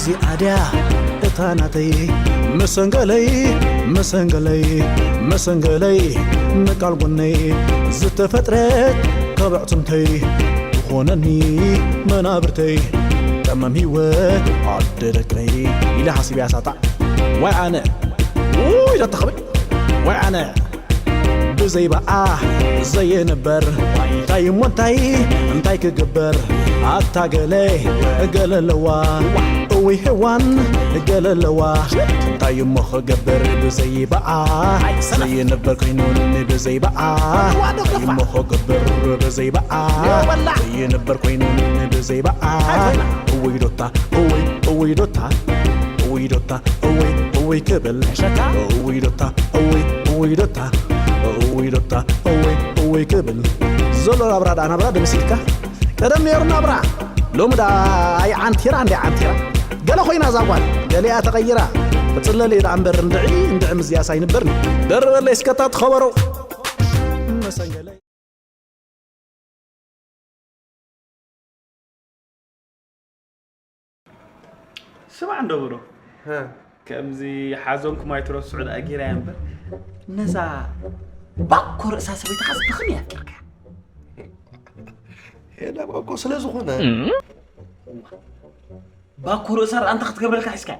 እዚኣ ድያ እታ ናተይ መሰንገለይ፣ መሰንገለይ፣ መሰንገለይ፣ ንቃል ጎነይ ዝተፈጥረት ካብ ኣዕጽምተይ ትኾነኒ መናብርተይ፣ ቀመም ህይወት ኣደ ደቀይ ኢለ ሓሲበያ ሳጣዕ። ዋይ ኣነ፣ ውይ፣ ደተኽብል፣ ዋይ ኣነ። ብዘይባኣ ዘይንበር፣ እንታይ እሞ እንታይ፣ እንታይ ክግበር? ኣታ ገለ፣ ገለ ኣለዋ፣ እውይ ሄዋን፣ ገለ ኣለዋ። እንታይ እሞ ክገብር ብዘይባኣ፣ ዘይንበር ኮይኑ ብዘይባኣ። እንታይ እሞ ክገብር ብዘይባኣ፣ ዘይንበር ኮይኑ ብዘይባኣ። እውይ ዶታ፣ እውይ፣ እውይ ዶታ፣ እውይ ዶታ፣ እውይ፣ እውይ ክብል። እውይ ዶታ፣ እውይ፣ እውይ ዶታ፣ እውይ ዶታ፣ እውይ፣ እውይ ክብል። ዘሎ ናብራ ደኣ ናብራ ደምሲልካ። ቀደም ነይሩ ናብራ። ሎሚ ደኣ ኣይ ዓንቲራ እንደ ዓንቲራ። ገለ ኮይና እዛ ጓል፣ ገሊኣ ተቐይራ። ክጽለል እየ ደኣ እምበር እንድዒ፣ እንድዒ ምዝያስ ኣይንበርን። ደርበለይ እስከ እታ ትኸበሮ። መሰንገለይ። ስማዕ እንዶ ብሮ፣ ሀ። ከምዚ ሓዘንኩም ኣይትረስዑ ደኣ ጌራ እያ እምበር፣ ነዛ ባኮ ርእሳ ሰበይትኻስ ብኸመይ ኣፍቂርካያ? ሄዳ ባኮ ስለ ዝኾነ። ባኮ ርእሳ ደኣ እንታይ ክትገብረልካ ሒዝካያ?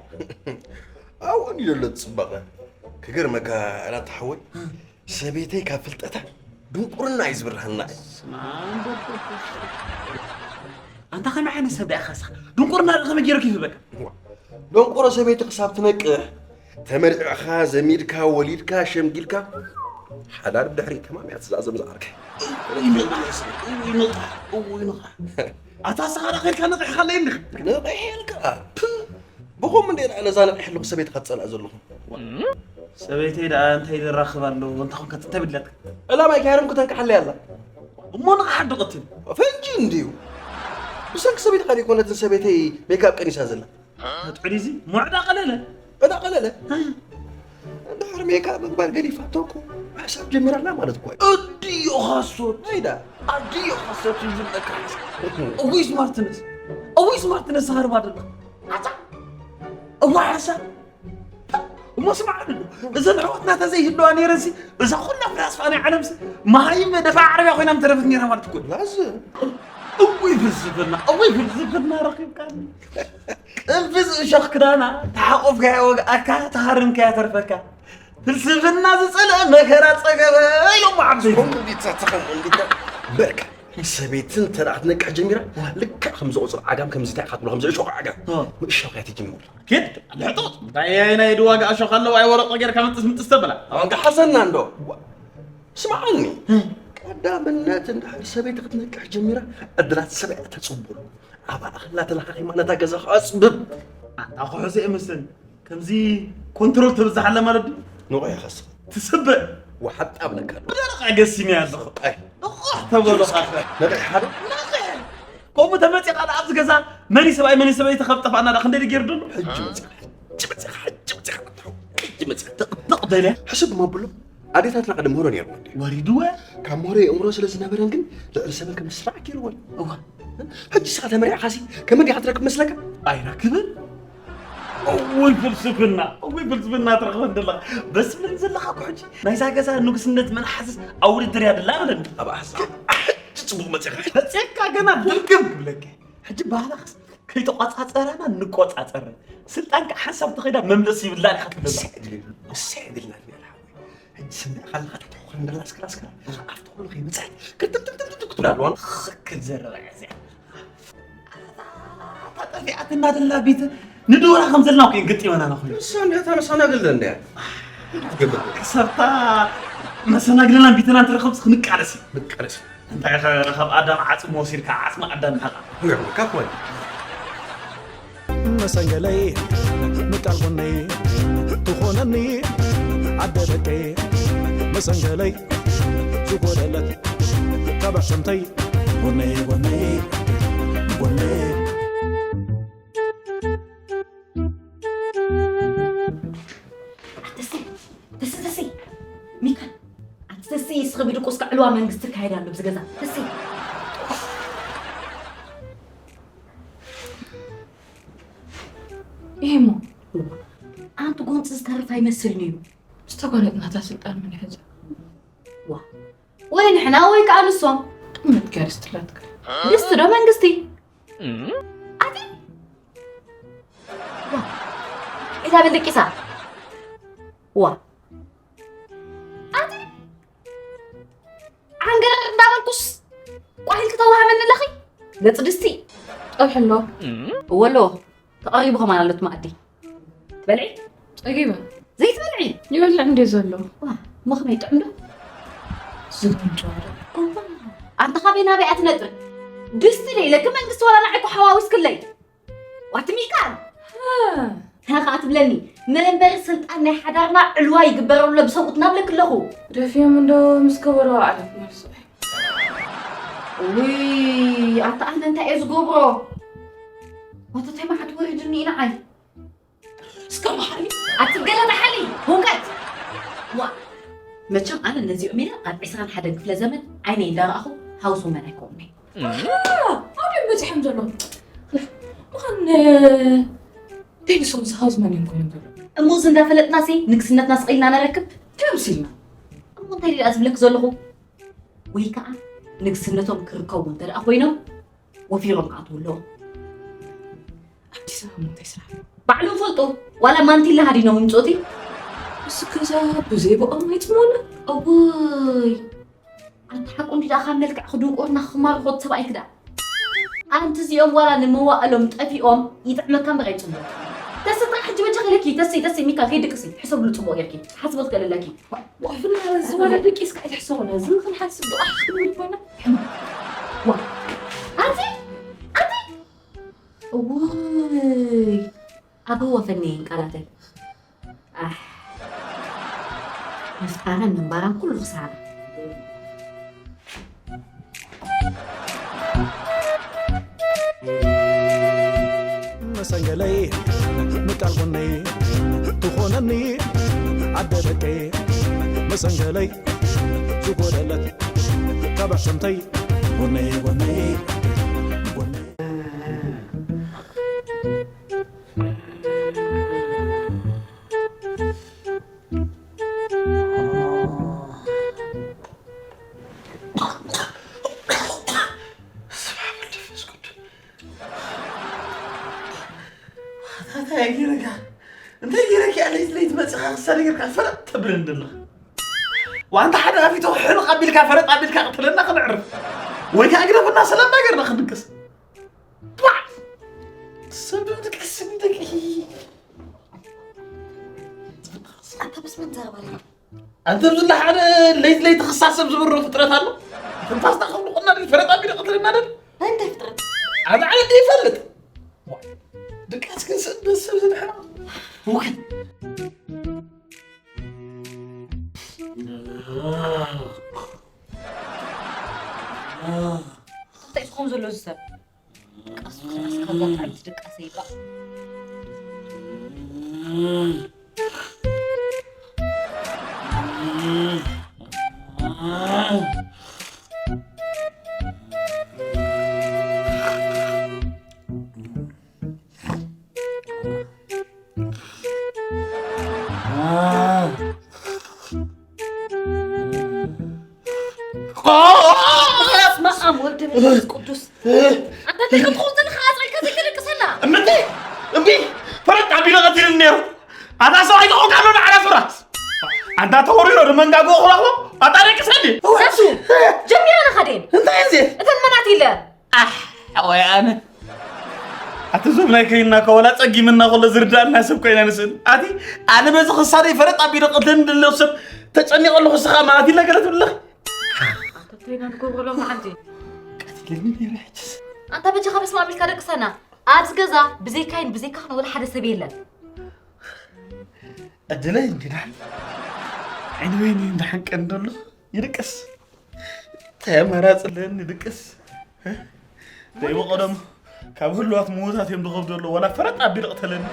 ኣብኡ እንድዩ ዘሎ እቲ ጽባቐ። ክገርመካ ኣናታ ሓወይ፣ ሰበይተይ ካብ ፍልጠታ ድንቁርና እዩ ዝብርሃና። ኣንታ ከመይ ዓይነት ሰብ ደኣ ኢኻ ንስኻ? ድንቁርና ደኣ ከመይ ገይሩ ከይፍበካ? ደንቆሮ ሰበይቲ ክሳብ ትነቅሕ፣ ተመርዒዕካ፣ ዘሚድካ፣ ወሊድካ፣ ሸምጊልካ፣ ሓዳር ብድሕሪ ተማም እያ ትዛዘም ዝዓርከይ። እውይ ንቕሕ፣ እውይ ንቕሕ፣ እውይ ንቕሕ። ኣታ ንስኻ ደኣ ኸይድካ ነቒሕካ ኣለይ እንዲኻ? ነቒሐ ኢልካ። ፕ፣ ብኸምኡ እንደ ኢላ ነዛ ነቒሐ ኣለኹ ሰበይትኻ ትጸልኣ ዘለኹ። ሰበይተይ ደኣ እንታይ ይራኽብ ኣሎ? እንተ ኾንካ ተተብለትካ። ዕላማይ ከይሃረምኩ ተንቅሓለይ ኣላ። እሞ ንቕሓት ዶ ቀትል? ፈንጂ እንድዩ። ብሰንኪ ሰበይትኻ ደይኮነትን ሰበይተይ ሜካፕ ቀኒሳ ዘላ። ኣትዕዲ እዚ ሞዕዳ ቀለለ። ዕዳ ቀለለ? እ። እንድሕር ሜካፕ ምግባር ገዲፋቶ እኮ ምሕሳብ ጀሚራ ኣላ ማለት እኮ እዩ። ኣዲዮ ኻሶት። ኣይዳ። ኣዲዮ ኻሶት እዩ ዝብለካ። እውይ ስማርትነስ። እውይ ስማርትነስ ሃርባ ደላ። ኣታ። እዋይ ሓሳብ። እሞ ስማዕ፣ እዘን ኣሕዋትና ተዘይህልዋ ነይረንሲ፣ እዛ ኩላ ፍላስፋ ናይ ዓለምሲ፣ መሃይም ደፋ ዓረብያ ኮይና ምተረፈት ነይራ ማለት እኮ እዩ። ላዝ። እውይ ፍልስፍና፣ እውይ ፍልስፍና ረኺብካኒ። ቅንፍዝ እሾኽ ክዳና፣ ተሓቆፍካያ ወግኣካ፣ ተሃርምካያ ተርፈካ። ፍልስፍና ዝጸልአ መከራ ጸገበ ኢሎሞ ዓበይቲ። ከምኡ እንዲታ፣ ከምኡ እንዲታ። በቃ፣ ሰበይቲ እንተ ደኣ ክትነቅሕ ጀሚራ፣ ዋ። ልክዕ ከም ዝቑጽር ዓጋም፣ ከም ዝታይ ኢኻ ትብሎ፣ ከም ዝእሾኽ ዓጋም። ዋ። ምእሾኽ እያ ትጅምር። ኪድ፣ ልሕጡጥ። እንታይ ናይ ድዋጋ እሾኽ ኣለዋ፣ ኣይ ወረቆ ጌርካ ምጥስ ምጥስ ተብላ። ኣንጋ ሓዘና እንዶ። ዋ። ስምዓኒ። እ። ቀዳምነት እንድሕር ሰበይቲ ክትነቅሕ ጀሚራ፣ ዕድላት ሰብኣያ ተጽብሉ። ኣብ ኣኽላ ተለኻኺማ ነታ ገዛ ከኣ ጽብብ። ኣንታ ኩሕሶ ይመስል። ከምዚ ኮንትሮል ተብዝሓላ ማለት ድዩ? ንቑሕ ኢኻ እስኻ። ትስብእ። ወሓጥ ኣብለካ ኣሎ። ብደረቕ ኣገሲኒ ኣለኹ። ኣይ። ንቑሕ ተበሎ ኻፈ። ንቑሕ ሓደ። ንቑሕ። ከምኡ ተመጺኻ ደኣ ኣብዚ ገዛ መን እዩ ሰብኣይ፣ መን እዩ ሰበይቲ ካብ ጠፋእና ደኣ ክንደይ ድጌር ደሎ? ሕጂ መጺኻ፣ ሕጂ መጺኻ፣ ሕጂ መጺኻ፣ ሕጂ መጺኻ። ጥቕጥቕ በለ። ሕስብ እሞ ኣብሎ። ኣዴታትና ቀደም ምህሮ ነይርወን ድዩ? ወሪድወ። ካብ ምህሮ የእምሮ ስለ ዝነበረን ግን ልዕሊ ሰበን ከም ዝስራዕ ገይርወን። እዋ። ሕጂ ንስኻ ተመሪዕኻሲ ከመይ ዲኻ ትረክብ መስለካ? ኣይረክብን። እውይ ፍልስፍና፣ እውይ ፍልስፍና ትረኽበን ዘለኻ። በስብለኒ ዘለኻ እኮ ሕጂ ናይዛ ገዛ ንጉስነት መን ሓዝስ ኣብ ውድድር እያ ደላ በለኒ። ኣብ ኣሕሳ-፣ ሕጂ ጽቡቕ መጺኻ። መጺኻ ገና ድርግም ክብለካ። ሕጂ ባህላኽስ ከይተቋጻጸረና ንቆጻጸረ። ስልጣንካ ሓንሳብ ተኸይዳ መምለሲ ይብላን ኢኻ ትብለና። ስዕድ ኢልና፣ ስዕድ ኢልና ትብል ሓወይ። ሕጂ ስምዕ ካለኻ ትትኾን ደላ ስክራ ስክራ። ኣብቲ ኾሎ ከይመጽኣት ክትብትብትብትብ ክትብል ኣለዋ። ትኽክል ዘረባ እያ እዚኣ። ኣታ ጠፊኣትና ደላ ቤት ንድወራ ከም ዘለና እኮ እዩ ገጢመና ንኽእል። ንሳ እንዲያ እታ መሰናግል እንዲያ። ትገብር። ክሳብታ መሰናግልና ቢትና እንትረኸብ ክንቃለስ እዩ። ንቃለስ እዩ። እንታይ ኸ ካብ ኣዳም ዓጽሚ ወሲድካ ዓጽሚ ኣዳም ምሕቓ? ይገርመካ እኮ እዩ። መሰንገለይ ምቃል ጎነይ ትኾነኒ ኣደ ደቀይ መሰንገለይ ዝጎደለት ካብ ኣዕጽምተይ ጎነይ ጎነይ ጎነይ። ተሰይ፣ ተሰይ፣ ተሰይ። ሚካል፣ ኣቲ ተሰይ፣ እስኺ ብድቁስ ከዕልዋ መንግስቲ ካይዳ ኣሎ ብዚ ገዛ። ተሰይ። ተርፍ ኣይመስልን እዩ። ዝተጓነጽናታ ስልጣን መን ይሕዛ? ዋ፣ ወይ ንሕና ወይ ከኣ ንሶም። ጥምት ገርስትላትካ። ድስቲ ዶ መንግስቲ? ኣቲ? ዋ፣ ኢዛ በል ደቂሳ። ዋ፣ ኣቲ? ዓንገረር እንዳበልኩስ ቋሒል ክተዋህበኒ ኣለኺ? ገጽ ድስቲ። ጸብሒ ኣሎ። እወ ኣሎ። ተቐሪቡ ከማን ኣሎት መኣዲ። ትበልዒ? ጸጊበ። ዘይትበልዒ? ይበልዕ እንዴ ዘሎ። ዋ፣ መኽመይ ጥዑም ዶ? ዝግርም ጨዋታ። ኣንታ ካበይ ናበይ ኣትነጥር? ድስቲ ደይ ለክ መንግስቲ ዋላ ንዓይ እኮ ሓዋዊስክለይ። ዋቲ ሚካል? ሃ። ሃ፣ ከኣ ትብለኒ። መንበሪ ስልጣን ናይ ሓዳርና ዕልዋ ይግበረሉ ብሰብኡት ናብለክ ኣለኹ። ደፊኦም እንዶ ምስ ገበሩ ኣለት መልሶ። ውይ፣ ኣታ ኣነ እንታይ እየ ዝገብሮ? ዋታ እንታይ መዓት ወሪድኒ ንዓይ። እስከ መሓሪ። ኣትገለ መሓሪ፣ ሁንቀት። ዋ፣ መቸም ኣነ ነዚኦም ኢለ ኣብ ዕስራን ሓደን ክፍለ ዘመን ዓይነይ እንዳረኣኹ ሃውስ ውመን ኣይኮንኩ። ኣበይ በጺሖም ዘለዉ? ምዃን ደይንሶም ዝሃውስ መን እዮም ኮይኖም ዘለዉ? እሞ እዚ እንዳፈለጥናሲ ንግስነትና ስቕ ኢልና ነረክብ? ከምሲ ኢልና። እሞ እንታይ ድኣ ዝብለክ ዘለኹ? ወይ ከዓ ንግስነቶም ክርከቡ እንተ ደኣ ኮይኖም ወፊሮም ክኣትዉ ኣለዎም። ኣዲስ ኣበባ እንታይ ስራሕ? ባዕሎም ፈልጡ። ዋላ ማንቲላ ሃዲኖም ይምፅኡቲ። እሱ ገዛ ብዘይ ብኦም ኣይፅሞና። እውይ፣ ኣንታ ሓቁ እንዲ ደኣ ካብ መልክዕ ክድንቁርና ክማርኾት ሰብኣይክ ደኣ። ኣንቲ እዚኦም ዋላ ንመዋእሎም ጠፊኦም ይጥዕመካ እምበር ኣይፅቡቕ። ተስታ ሕጂ በጃ ከለኪ ተስይ ተስይ ሚካ ከይድቅሲ ሕሰብሉ ፅቡቕ ጌርኪ ሓስቦት ከለለኪ። ወፍና ዝወለ ደቂስ ካይ ትሕሰቡና ዝን ክንሓስብ ዶ ኣሕስቡ ይኮና። ዋ ኣንቲ ኣንቲ እውይ ኣበወፈኒ ቃላተይ። ኣሕ፣ ምስጣርን ምንባራን ኩሉ ክሳራ። መሰንገለይ ምቃል ጎነይ ትኾነኒ ዓደ ደቀይ መሰንገለይ ዝጎደለት ካብ ኣሰምተይ ጎነይ ጎነይ ጎነይ እንታይ ገይረካ ኣለይ ለይቲ መፂኻ ክሳደ ጌርካ ፈረጥ ተብለኒ ዘለኻ ዋንታ ሓደ ኣፊቶ ሕልቕ ኣቢልካ ፈረጥ ኣቢልካ ቅትለና ክነዕርፍ ወይ ከዓ ግደፍና ሰላም ነገርና ክንድቅስ ሰብ ድቅስ ደቂ ኣንተ ብስመን ዘረባለ ኣንተ ብዝላ ሓደ ለይት ለይት ክሳሰብ ዝብሮ ፍጥረት ኣሎ ትንፋስታ ከምልቁና ድል ፈረጣ ቢደ ቅትልና ደል እንታይ ፍጥረት ኣብ ዓለም ይፈልጥ ድቃስ ግን ስእደሰብ ዝድሕና ውክል እንታይ ትኾን ዘሎ ዝሰብ ቀስ ቀስ ከዛ ጥዕምቲ ድቃሰ ይባእ ስመ ኣብ ወልድ መንፈስ ቅዱስ ኣንታ እንታይ ከም ትኸውን ዘለኻ ኣፅሪካ ዘይተደቅሰና እምንቲ እምቢ ፈረድ ኣቢሎ ቀቲልኒ ነይሩ ኣታ ሰብኣይ ተኾንካ ኣሎ ንዓላ ፍራስ ኣንታ ተወሪሮ ንመንጋግኦ ክረኽቦ ኣታ ደቅሰኒ ሰሱ ጀሚራ ነኻዴን እንታይ እዚ እተን መናት ኢለ ኣሕ ወይ ኣነ ኣቲ ዞም ናይ ከይና ከወላ ጸጊምና ከሎ ዝርዳእና ሰብ ኮይና ንስን ኣቲ ኣነ በዚ ክሳደይ ፈረጥ ኣቢዶ ቅድን ድሎ ሰብ ተጨኒቀ ኣለኹ ስኻ ማለት ኢለ ገለ ትብለኽ ኣንተ ተይና ንገብሮ ሎም ሓንቲ ቀትልኒ ነይረ ሕጅስ ኣንታ በጃኻ በስመ ኣብ ኢልካ ደቅሰና ኣብዚ ገዛ ብዘይካይን ብዘይካ ክነ ወላ ሓደ ሰብ የለን ዕድለይ እንዲና ዓይኒ ወይኒ እንዳሓንቀ እንደሎ ይድቅስ ተመራጽ ለኒ ድቅስ ደይቦ ቀደም ካብ ህልዋት ምዉታት እዮም ዝኸብዱ ኣለዉ ዋላ ፈረጥ ኣቢሉ ቅተለኒ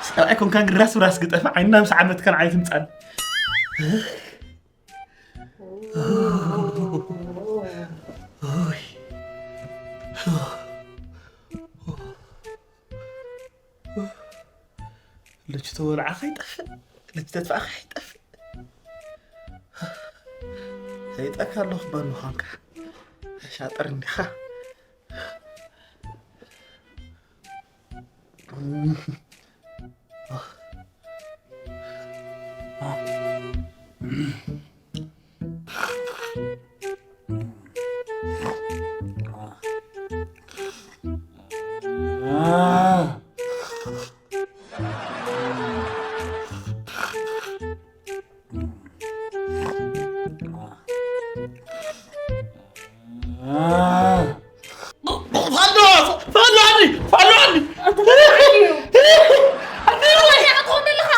ሰብኣይ ኮንካን ራስ ብራስ ግጠፍ ዓይንና ምስ ዓመት ከን ዓይነት ምጻን ልጅቷ ወልዓኻ ይጠፍእ፣ ልጅ ተጥፋእኻ ይጠፍእ። ሰይጠካ ኣለኹ እባ ምዃንካ። ሻጥር እንዲኻ። ፋሎ! ፋሎ ኣኒ! ፋሎ ኣኒ! ኣቲ ርዋይ ክትኾን ኣለኻ።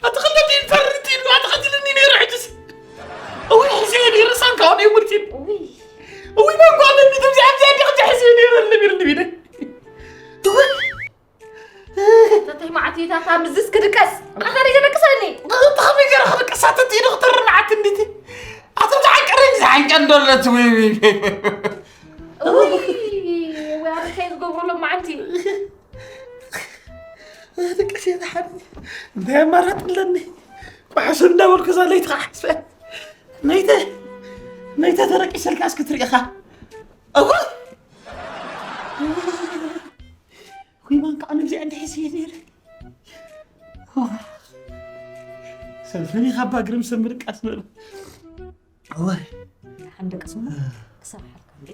ኣቲ ክልተ ዲን ፈርንቲ ኢሉ ኣቲ ቀቲልኒ ነይሩ ሕጅስ። እወይ ሕዚ ወዲ ርሳን ካሁን ይሙርቲን። እወይ መንጓ ለቢ ተብዚ ኣብዚ ኣዲ ቅጫ ሕዚ ነይሩ ለቢ ለቢ። እወይ ተተይ ማዕቲ ታታ ምዝስ ክድቀስ ኣታ ደይ ተደቅሰኒ። ተኸቢ ገረ ክድቀስ ኣቲ ዶክተር ንዓት እንዲቲ ኣቶም ዝዓቀረኝ ዝዓንቀ እንደለት ወይ ወይ። እውይ ወይ ኣበይ ከይ ዝገብሩ ሎም መዓንቲ። ደቂ ሴጣን እንታይ ኣማራፂ ኣለኒ? ቋሕሱ እንዳበልኩ እዛ ለይቲ ክሓስበ ነይተ ነይተ ተረቂሰልካ እስኪ ትሪኢኻ። እዋ ኩይማን ከዓ ነብዚኣ እንድሕስ እየ ነይረ። ሰልፈኒ ካብ ባግርም ሰምርቃስ መለ። እወ ሓን ደቂ ስሙ ክሰርሓልካ እንዴ?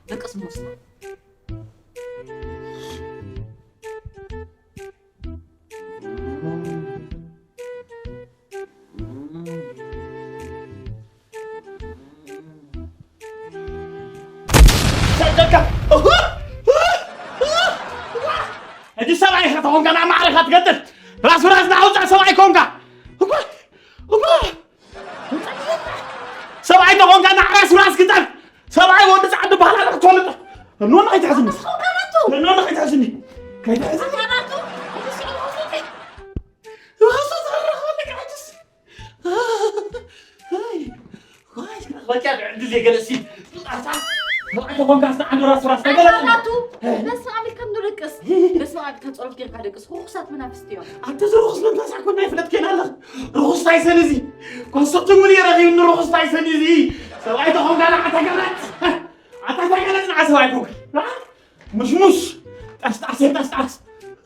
ደቂ ስሙ ሰደካ። ሕጂ ሰብኣይ ኢኻ ተኾንካ ናብ ማዕረ ኢኻ ትገጥል። ራስ ራስ ንኣውፃእ ሰብኣይ ኮንካ። እባ፣ እባ። ሰብኣይ ተኾንካ ንዓራስ ራስ ግጠም። ሰብኣይ ወዲ ጻዕዲ ባህላል ክትፈልጥ። እኖ ንኸይትሕዝኒ። እኖ ንኸይትሕዝኒ። ከይትሕዝኒ። ራሱ ተረኽበለካ ሕጅስ። ኣይ፣ ዋይ፣ በቃ ዕድል የገለሲ። ኣታ፣ ሰብኣይ ተኾንካ እስቲ ዓንዲ ራስ ራስ ተገለጥ። ኣታቱ፣ በስመ ኣብ ኢልካ እንዶ ደቅስ። በስመ ኣብ ኢልካ ጸሎት ጌርካ ደቅስ። ርኹሳት መናፍስቲ እዮም። ኣንተ እዚ ርኹስ መንፈስ ኣኮና ይፍለጥ ከይና ኣለኽ። ርኹስ ታይ ሰን እዚ? ኮንሰርቱ ሙሉ የረኺብኒ ርኹስ ታይ ሰን እዚ? ሰብኣይ ተኾንካ ንዓታ ገለጥ። ኣታ ተገለጽ ንዓ ሰብኣይ ኮንካ። አ? ሙሽሙሽ። ጣስጣስ፣ ጣስጣስ።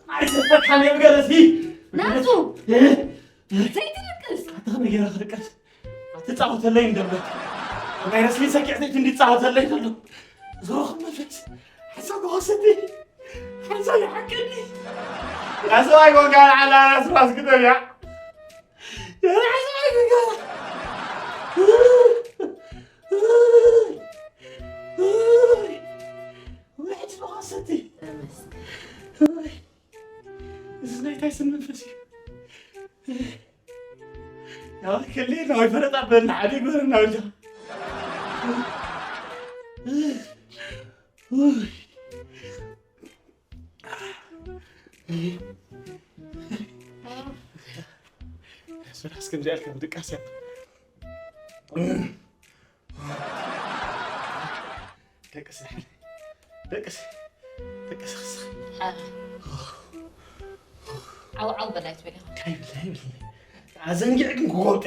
ኣይ፣ ሰፈር ካሜራ ገለሲ። ናቱ። እ? ዘይትደቅስ። ኣታ ከመይ ገይረ ክደቅስ? ኣትጻወተለይ እንደሎ። ናይ ረስሊን ሰኪዕ ዘይት እንዲጻወተለይ ዘሎ። ዞኽ መፈስ። ሓሳብ ክወስድ። ሓሳብ ይሓቀኒ። ያ ሰብኣይ ኮንካ ንዓላ ራስ ራስ ግደል ያ። ያ ሰብኣይ ኮንካ። ውሕድ ዝወሰድ። ተመስገን። እዚ ናይ ታይ ስም መንፈስ እዩ? ያው ከሌ ነው ፈረጣ በልና ሓደ ይግበርና ብቻ። ስራስ ከምዚ ያልከ ድቃስ ያ ደቅስ ደቅስ ደቅስ ክስኽ ዓው ዓው በላይ ትብል ኢኻ። እንታይ ይብል እንታይ ይብል ኣዘንጊዕ ግን ክጎብጠ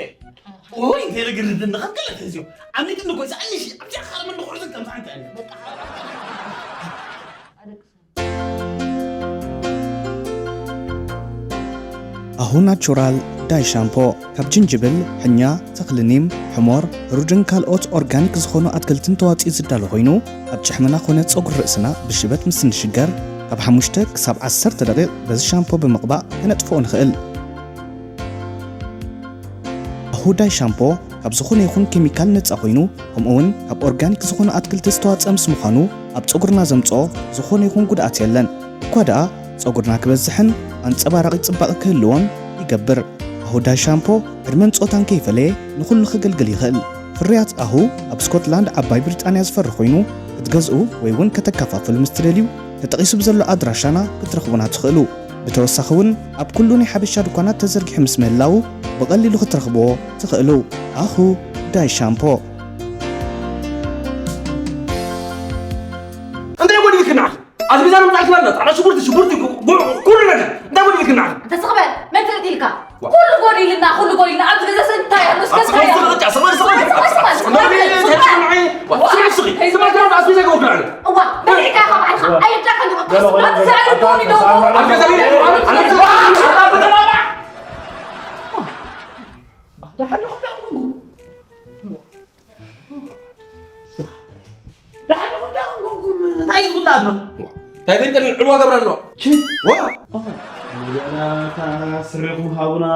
ኦይ እንተ ኢለ ግርድ እንደ ኸንቀለ ተዚዮ ዓሚት እንደ ኮይሳ ኣንሽ ኣብዚኣ ኻርም እንደ ኹርዝን ከምሳ እንታይ ኣለ በቃ ዓው ዓው በላይ ትብል ኢኻ። ኣደቅስ ኣሁ ናቹራል ዳይ ሻምፖ ካብ ጅንጅብል፣ ሕኛ፣ ተኽሊ ኒም፣ ሕሞር፣ ሩድን ካልኦት ኦርጋኒክ ዝኾኑ ኣትክልትን ተዋፂኡ ዝዳሎ ኮይኑ ኣብ ጭሕምና ኮነ ፀጉሪ ርእስና ብሽበት ምስ እንሽገር ካብ ሓሙሽተ ክሳብ ዓሰርተ ደቂቕ በዚ ሻምፖ ብምቕባእ ከነጥፍኦ ንኽእል። ኣሁ ዳይ ሻምፖ ካብ ዝኾነ ይኹን ኬሚካል ነፃ ኮይኑ ከምኡ እውን ካብ ኦርጋኒክ ዝኾኑ ኣትክልቲ ዝተዋፀአ ምስ ምዃኑ ኣብ ፀጉርና ዘምፅኦ ዝኾነ ይኹን ጉድኣት የለን። እኳ ደኣ ጸጉርና ክበዝሕን ኣንጸባራቒ ጽባቐ ክህልዎን ይገብር። ኣሁ ዳይ ሻምፖ ዕድመን ጾታን ከይፈለየ ንኹሉ ከገልግል ይኽእል። ፍርያት ኣሁ ኣብ ስኮትላንድ ዓባይ ብሪጣንያ ዝፈሪ ኮይኑ ክትገዝኡ ወይ እውን ከተከፋፍሉ ምስ ትደልዩ ተጠቒሱ ብዘሎ ኣድራሻና ክትረኽቡና ትኽእሉ። ብተወሳኺ እውን ኣብ ኩሉ ናይ ሓበሻ ድኳናት ተዘርጊሑ ምስ ምህላዉ ብቐሊሉ ክትረኽብዎ ትኽእሉ። ኣሁ ዳይ ሻምፖ። እንታይ ጎዲልክና? ኣስቤዛ ንምጻእክና ኣለና። ጻዕዳ ሽጉርቲ፣ ሽጉርቲ፣ ኩሉ ነገር እንታይ ጎዲልክና? እንተ ስቕ በል፣ መን ትርኢ ኢልካ? ኩሉ ጎዲልና፣ ኩሉ ጎዲልና። ኣብዚ ገዛ ሰብ እንታይ ኣሎ? እስከ ኣስመር ስቕ በል፣ ኣስመር ስቕ በል። ስቕ በል፣ ስቕ በል፣ ስቕ በል። ስቕ በል፣ ስቕ በል። እዋ፣ መን ኢልካ ኢኻ ባዕልኻ? ኣይርዳእካን ዶ? ኣብዚ ገዛ ቤት፣ ኣነ፣ ኣነ፣ ደሓን ኢኹም ዶ? እንታይ ዝብላ ኣሎ? እንታይ ፈሊጠኒ? ዕልዋ ገብረ ኣሎ። ዋ! ገና እታ ስሪኹም ሃቡና፣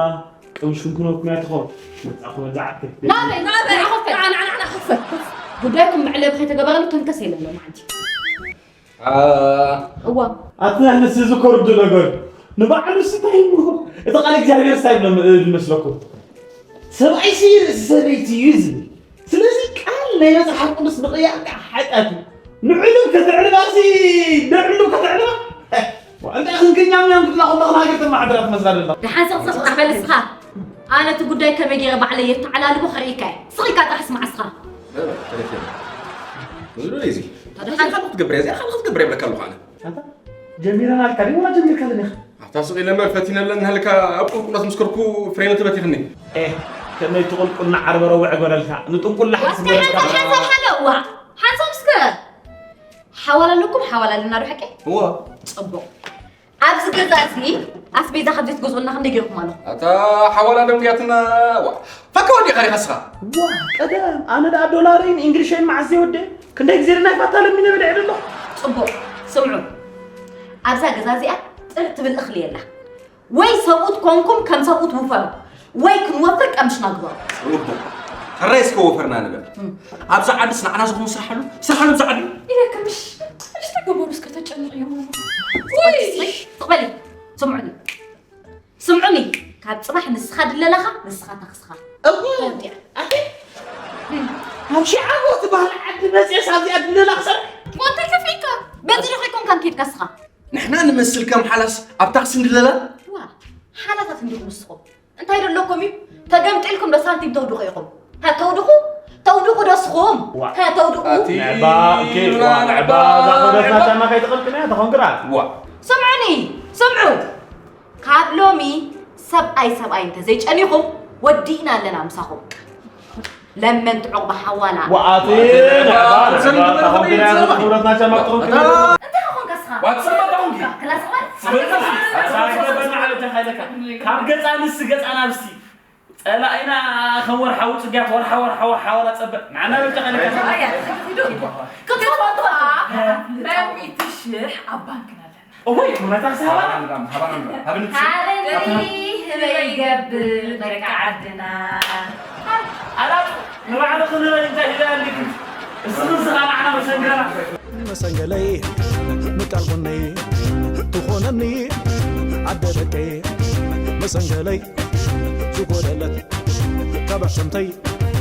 ቅምሽኩም ክነኩም እያ ትኸውን። መጻኹም እዛ ዓርከይ። ናበይ? ናበይ? ንዓ፣ ንዓ፣ ንዓ፣ ንዓ፣ ኮፍ በል። ጉዳይኩም መዕለቢ ከይተገበረሉ ተንከስ የለን ሎማዓንቲ። አ- እዋ። ኣቲ ንስ ዝኮርዱ ነገር ንባዕሉ እንታይ እሞ እቲ ቃል እግዚኣብሔር እንታይ ብሎ ዝመስለኩም? ሰብኣይ ሲ ርእሲ ሰበይቲ እዩ ዝብል። ስለዚ ቃል ናይ መጽሓፍ ቅዱስ ምቕያር ከዓ ሓጢኣት እዩ። ንዕሉም ከተዕልባሲ ንዕሉም ከተዕልባ እንታይ ክንክኛም እዮም ክድላኹም ሃገር ተማሓድራት መስላ ደላ። ደሓን ስቕ ስቕ በል እስኻ። ኣነ እቲ ጉዳይ ከመይ ገይረ ባዕለይ የተዓላልቦ ከርእየካ እየ። ስቕ ኢልካ ጥራሕ ስማዕ እስኻ። እዚ ዶ እዚ? ታዲያ እንታይ ካልእ ክትገብር እያ? እዚኣ ካልእ ክትገብር እያ ይብለካ ኣለኹ ኣነ። ኣታ ጀሚረናልካ ድዩ ወላ ጀሚርካለን ኢኻ? ኣታ ስቕ ኢለ እምበር ፈቲነለን ሃልካ ኣብ ቁልቁለት ምስ ከድኩ ፍሬን ተበቲኽኒ። ኤህ፣ ከመይ ትቕልቁል ንዓርበ ረዊዕ ጎደልካ፣ ንጥንቁል ላሕቲ ዋስካ ስምረትካ። ሓንሳብ ሓንሳብ ሓደ እዋ። ሓንሳብ እስከ። ሓዋላ ኣለኩም፣ ሓዋላ ኣለና ዶ ሓቂ? እዋ። ጽቡቕ። ኣብዚ ገዛ እዚ ኣስቤዛ ካብ ዘይትገዝኡልና ክንደይ ገይርኩም ኣለኹም? ኣታ ሓዋላ ደንጉያትና፣ ዋ፣ ፈካ ወዲኻ ዲኻ እስኻ? ዋ፣ ቀደም ኣነ ደኣ ዶላረይን እንግሊሸይን መዓስ ዘይወድእ? ክንደይ ግዜ ድና ይፋታ ለሚነ በሊዐ ደሎ? ጽቡቕ፣ ስምዑ። ኣብዛ ገዛ እዚኣ ጥር ትብል እኽሊ የላ። ወይ ሰብኡት ኮንኩም ከም ሰብኡት ውፈሩ፣ ወይ ክንወፍር ቀምሽና ግበሩ። ጽቡቕ። ሕራይ እስከ ወፈርና ንበል። እም። ኣብዛ ዓድስ ንዓና ዝኾኑ ስራሕ ኣሎ? ስራሕ ኣሎ ኣብዛ ዓዲ? ኢለካ ምሽ፣ ምሽ ተገበሩ እስከ ተጨንቕ እዮም። ወይ! ስቕ በሊ፣ ስምዑኒ። ስምዑኒ። ካብ ጽባሕ ንስኻ ድለላኻ፣ ንስኻ ታኽስኻ። እሞ፣ ተወዲኣ። ኣቲ፣ ኣብ ሺዓጎ ትበሃል ዓዲ መጽኤስ ኣብዚኣ ድለላ ክሰርሕ? ሞንተ ከፊካ። በዚ ዶ ከይኮንካ እንከድካ እስኻ? ንሕና ንመስል ከም ሓላስ ኣብ ታክሲ ንድለላ? ዋ፣ ሓላታት እንዲኹም ንስኹም። እንታይ ዶ ኣለኩም እዩ? ተገምጢልኩም ዶ ሳንቲም ተውድቑ ኢኹም? ሃ፣ ተውድቑ? ተውድቑ ዶ እስኹም? ዋ። ሃ፣ ተውድቑ? ኣቲ ንዕባ፣ ኦኬ፣ ዋ፣ ንዕባ፣ እዛ ኮደትና ንዕባ። ሻማ ከይትቐልቅል እያ፣ ተኾንክራ። ዋ። ስምዑኒ፣ ስምዑ። ካብ ሎሚ ሰብኣይ ሰብኣይ እንተዘይጨኒኹም፣ ወዲእና ኣለና ምሳኹም። ለመንቲ ዑቕባ ሓዋላ። ወኣቲ ንዕባ፣ ንዕባ፣ ንዕባ፣ ንዕባ፣ ንዕባ፣ ንዕባ። እንታይ ኾንካ እስኻ? ዋት ሰማዕ ኾንኪ? ክላስ ኾን? ስበልካ እስኪ። ኣታ ገበና ዓለታ ካይለካ። ካብ ገጻ ንስ ገጻ ናብስቲ። ጸላኢና ከም ወርሓዊ ጽግያት ወርሓ፣ ወርሓ፣ ወርሓ፣ ወላ ጸበ። ንዓና በልካ ካይለካ። ኣያ፣ ክትፈትዋ፣ መሚቲ ሽሕ ኣብ ባንክና ኣለና። እወይ፣ ኩነታት ሃባና። ሃባና፣ ሃባና፣ ሃብንቲ። ሃበኒ ህበይ ይገብር ደቂ ዓድና። ኣላ፣ ንባዕልኺ ንበይ እንታይ ኢለ ኣሊኪ? እስኺ ንስኻ ንዓና መሰንገላ። መሰንገለይ ምቃል ጎነይ ትኾነኒ ዓደ ደቀይ መሰንገለይ ዝጎደለት ካብ ኣሰንተይ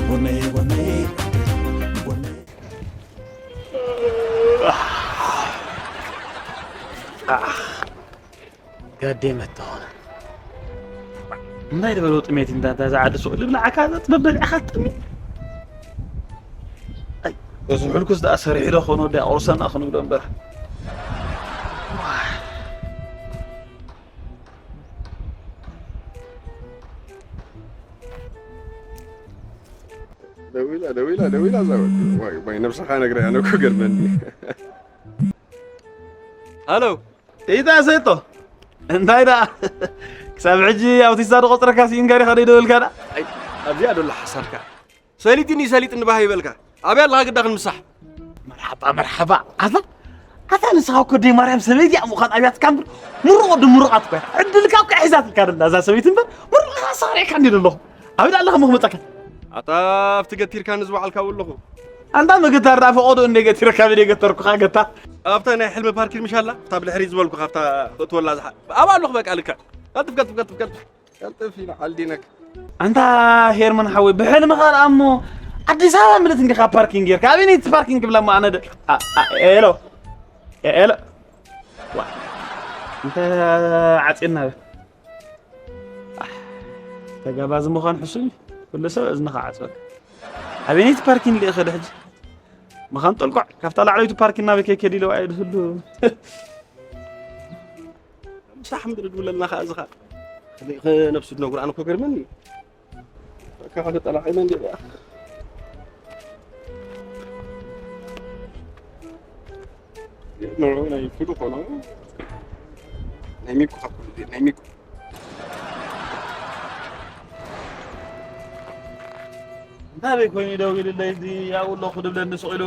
ጎነይ ጎነይ ጎነይ። ጋዴ መተሆነ እንታይ ዝበለው ጥሜት እንዳ እንዳ ዝዓዲ ሱቕ ልብላ ዓካ ጥበብ በሊዕኻ ጥሜት። ኣይ፣ እዚ ምሕልኩስ ደኣ ሰሪሑ ዶ ኾኖ ደኣ ቁርሰና ክንብሎ እምበር። ዋይ። ደዊላ፣ ደዊላ፣ ደዊላ፣ እዛ ወዲ። ዋይ፣ ዋይ፣ ነብስኻ ነግራ፣ ኣነ እኮ ገርመኒ። ሃሎ። ኢታ ሰይጦ፣ እንታይ ደኣ? ክሳብ ሕጂ ኣውቲስታ ዶ ቆጽረካ ሲኢንካ ዲኻ ደይደወልካ ደኣ? ኣይ፣ ኣብዚኣ ዶ ኣላ ሓሳብካ? ሰሊጥኒ፣ ሰሊጥኒ ባህ ይበልካ። ኣበይ ኣለኻ ግዳ ክንምሳሕ? መርሓባ፣ መርሓባ። ኣታ፣ ኣታ ንስኻ እኮ ደይ ማርያም ሰበይቲ እያ ምዃን ኣብያትካ እምበር፣ ምሩቕ ወዲ ምሩቓት እኮ ኢኻ። ዕድልካ እኮ ሒዛትልካ ደላ እዛ ሰበይቲ እምበር፣ ምሩቕ ኢኻ ኣሳሪዕካ እንዲ ደለኹ። ኣበይ ደኣ ኣለኻ እሞ ክመጸካ? ኣታ ኣብቲ ገቲርካኒ ዝወዓልካ ኣለኹ። ኣንታ መገታር ደኣ ፈቐዶ እንደ ገቲረካ በደ ገተርኩኻ ገታ። ኣብታ ናይ ሕልሚ ፓርኪን ምሽ ኣላ? ኣብታ ብድሕሪ ዝበልኩ ካብታ እትወላ ዝሓ-፣ ኣብኣ ኣለኹ በቃ ልክዕ። ቀልጥፍ፣ ቀልጥፍ፣ ቀልጥፍ፣ ቀልጥፍ። ቀልጥፍ ኢሉ ዓልዲነክ። ኣንታ ሄርመን ሓወይ፣ ብሕልምኻ ደኣ እሞ ኣዲስ ኣበባ ምልት እንዲኻ ፓርኪንግ ጌርካ። ኣበይ ነቲ ፓርኪንግ ብላ እሞ ኣነ ደ-፣ ኣ-፣ ኣ-፣ ኤሎ። ኤ-፣ ኤሎ። ዋ። እንተ ዓጽየና በል። ኣሕ፣ ተጋባዚ ምዃን ሕሱም እዩ። ኩሉ ሰብ እዝንኻ ዓጽወካ። ኣበይ ነቲ ፓርኪንግ ልኢኸ ዶ ሕጂ? ምዃን ጠልቋዕ፣ ካብታ ላዕለይቲ ፓርኪንግ ናበይ ከይከድ ኢለ ዋዒ ዝህሉ። ሳሕ ምድሪ ድብለልና ከኣ እዚ ኸኣ። ከመይ ከ ነብሱ ድነግሩ ኣነ እኮ ገርመኒ። በቃ ካልእ ጠላቒ መን ድያ? ንዑ ናይ ፍሉ ኮኖ። ናይ ሚኩ ካብ ኩሉ ናይ ሚኩ። እንታይ በይ ኮይኑ ደው ኢልለይ እዚ ኣብኡ ኣለኹ ድብለኒ ስቕ ኢሉ።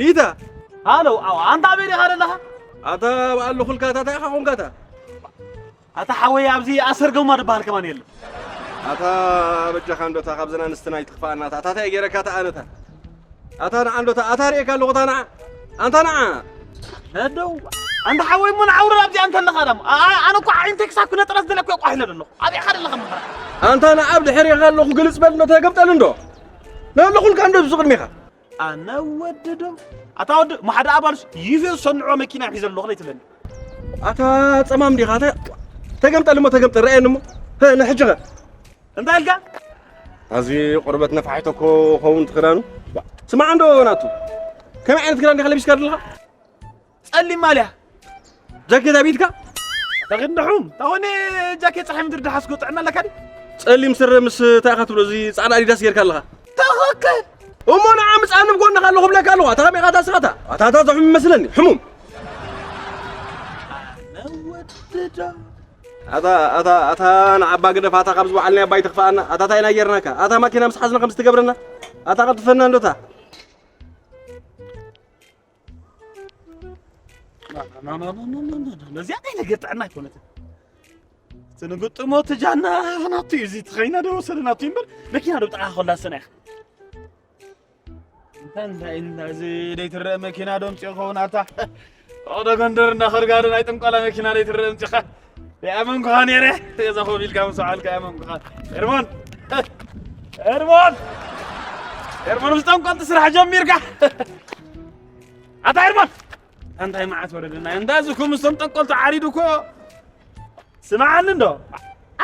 ኢታ ሃሎ፣ ኣው፣ ኣንታ ኣበይ ዲኻ ዘለኻ? ኣታ በኣሉ ኹልካ፣ ኣታ እንታይ ኢኻ ኾንካ፣ ኣታ? ኣታ ሓወይ፣ ኣብዚ ኣሰርገማ ዝበሃል ከማን የለን። ኣታ በጃኻ እንዶ፣ እታ ካብዘን ኣንስትና ኣይትኽፋኣና፣ ኣታ፣ ኣታ እንታይ ገይረካ፣ ኣታ ኣነታ? ኣታ ንዓ እንዶ፣ ኣታ፣ ኣታ ርእየካ ኣለኹ፣ ኣታ ንዓ፣ ኣንታ ንዓ። ነደው፣ ኣንታ ሓወይ፣ እሞ ንዓ ውረድ ኣብዚ፣ ኣንታ ኣለኻ ዳሞ። ኣ-፣ ኣ-፣ ኣነ እኮ ዓይንተይ ክሳብ ክነጥረስ ደለ እኮ ቋሒለ ዘለኹ። ኣበይ ኢኻ ዘለኻ መኸራ? ኣንታ ንዓ ኣብ ድሕሬኻ ኣለኹ፣ ግልጽ በል እንዶ፣ ተገምጠል እንዶ። ነሎ ኹልካ እንዶ፣ እዚ ቅድሜኻ። ኣነ ወዲ ዶ? ኣታ ወዲ፣ ማሓደ ኣባልስ ይፌ ዝሰንዖ መኪና ሒዘ ኣለኹ ለይትብለኒ። ኣታ ጸማም ዲኻ? ኣታ ተገምጠል እሞ ተገምጠል፣ ረኣየኒ እሞ። ሀ፣ ንሕጂ ኸ? እንታይ ኢልካ? ኣዚ ቁርበት ነፋሒቶ እኮ ኸውን ትኽዳኑ። ስማዕ እንዶ ናቱ። ከመይ ዓይነት ክዳን ዲኻ ለቢስካ ዘለኻ? ጸሊም ማልያ። ጃኬት ኣብ ኢድካ? ተኽንድሑም። ታወኔ ጃኬት ጸሓይ ምድሪ ደሓስኩ ጥዕና ኣለካ ድዩ? ጸሊም ስረ ምስ እንታይ ኢኻ ትብሎ? እዚ ጻዕዳ ኣዲዳስ ጌርካ ኣለኻ። ትኽክል። እሞ ንዓ ምጻኒ ብጎንኻ ኣለኹ ብለካ ኣለኹ። ኣታ ከመይ ኢኻ ታስኻታ? ኣታ፣ ኣታ፣ እታ ሕሙም ይመስለኒ። ሕሙም። ኣነ ወድዳ። ኣታ፣ ኣታ፣ ኣታ ንዓባ ግደፍ፣ ኣታ ካብ ዝበዓልናዮ ኣባይ ትኽፍኣና። ኣታ እንታይ ኢና ጌርናካ? ኣታ ማኪና ምስ ሓዝና ከምዚ ትገብረና? ኣታ ቀልጥፈና እንዶ እታ። ነዚኣ ናይ ነገር ጥዕና ኣይኮነትን። እቲ ንግጥሞ እቲ ጃና ናቱ እዩ፣ እዚ ተኸይና ዶ ወሰደ ናቱ እዩ እምበር፣ መኪና ዶ ብጣዕሚ ኮላ ሰና ኢኻ። እንታይ እንታይ እንታይ እዚ ደይትረአ መኪና ዶ ምጽኦ ይኸውን ኣታ? ኦዶ ጎንደር እና ኸርጋዶ ናይ ጥንቆላ መኪና ደይትረአ ምጽኻ? ደኣ መንኩኻ ነይረ፣ እዛ ኾፍ ኢልካ ምስ ወዓልካ እያ መንኩኻ። ኤርሞን! ኤርሞን! ኤርሞን ምስ ጠንቆልቲ ስራሕ ጀሚርካ? ኣታ ኤርሞን! እንታይ መዓት ወረደና? እንዳ እዚ እኮ ምስቶም ጠንቆልቲ ዓሪዱ እኮ። ስምዓኒ እንዶ።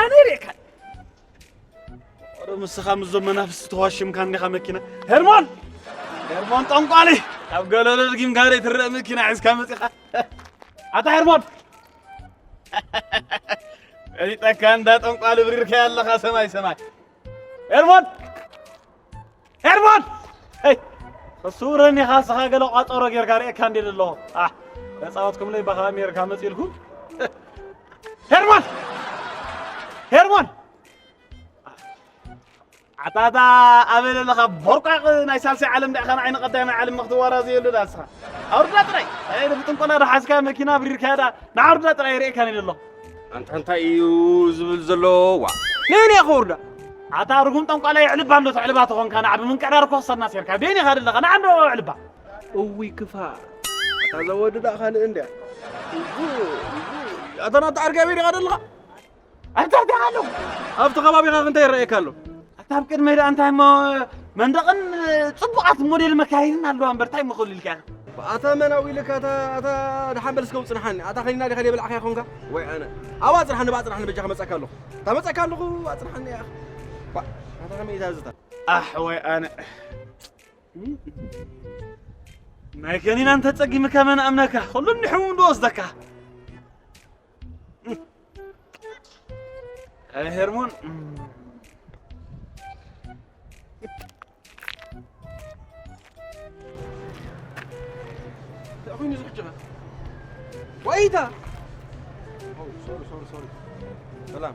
ኣነ ይርእየካ። ኦሮ ምስኻ ምስዞም መናፍስቲ ተዋሽምካ እንዲኻ መኪና። ሄርሞን! ሄርሞን ጠንቋሊ! ኣብ ገለሎ ድጊምካ ደይ ትረአ መኪና ሒዝካ መጺኻ። ኣታ ሄርሞን! ፈሊጠካ እንዳ ጠንቋሊ ብሪርካያ ኣለኻ ሰማይ ሰማይ። ሄርሞን! ሄርሞን! ሄይ! ክስውረኒ ኢኻ፣ ንስኻ ገለ ቋጸሮ ጌርካ ርእየካ እንዴ ዘለኹ። ኣሕ፣ ተጻወትኩምለይ ባኻ ኣሜሪካ መጺእልኩም። ሄርሞን! ሄርሞን! ዓጣታ ኣበለ ኣለኻ ቦርቃቕ ናይ ሳልሳይ ዓለም ዳእኻ ንዓይ ንቐዳማይ ዓለም ክትዋራዘየሉ ዳ ንስኻ። ኣውርዳ ጥራይ። ኣይ፣ ብጥንቆላ ዶ ሓዝካ መኪና ብሪርካያ ዳ ንዓውርዳ ጥራይ ርእየካ እንዴ ዘለኹ። ኣንታ እንታይ እዩ ዝብል ዘሎ? ዋ። ነየናይ ከውርዳ? ኣታ ርጉም ጠንቋላይ፣ የዕልባ እንዶ ተዕልባ ተኾንካ፣ ንዓ ብምንቅዕራር እኮ ክሰድና ሴርካ። ደየን ኢኻ ደለኻ? ንዓ እንዶ ኣዕልባ። እውይ ክፋእ። ኣታ ዘወድዳ ካልእ እንድያ። እውይ፣ እውይ። ኣታ ናታ ዓርጋቢ ዲኻ ደለኻ? ኣብታ ኣብታ ኣለኹ። ኣብቲ ከባቢኻ እንታይ ይረኣየካ ኣሎ? ኣታ ኣብ ቅድመይ ደኣ እንታይ እሞ መንደቕን ጽቡቓት ሞዴል መካይንን ኣለዋ እምበር፣ እንታይ እሞ ክህሉ ኢልካ ኢኻ? ኣታ መን ኣው ኢልካ፣ ኣታ፣ ኣታ ደሓን በል እስከ ውጽንሓኒ። ኣታ ከኒና ዲኻ ደይበላዕካ ይኾንካ? ወይ ኣነ። ኣብ ኣጽንሓኒ፣ ብኣጽንሓኒ በጃኻ መጻካ ኣለኹ። እታ መጻካ ኣለኹ፣ ኣጽንሓኒ ኢኻ። ባ፣ ኣታ ከመይ ኢታ ዝታ? ኣሕ፣ ወይ ኣነ። ናይ ከኒና እንተጸጊምካ መን ኣምነካ? ኩሉ እንዲ ሕሙም ዶ ወስደካ? ኣይ ሄርሞን። እንታይ ኮይኑ እዚ ሕጂ ኸ? ዋይታ! ኦ፣ ሶሪ፣ ሶሪ፣ ሶሪ። ሰላም።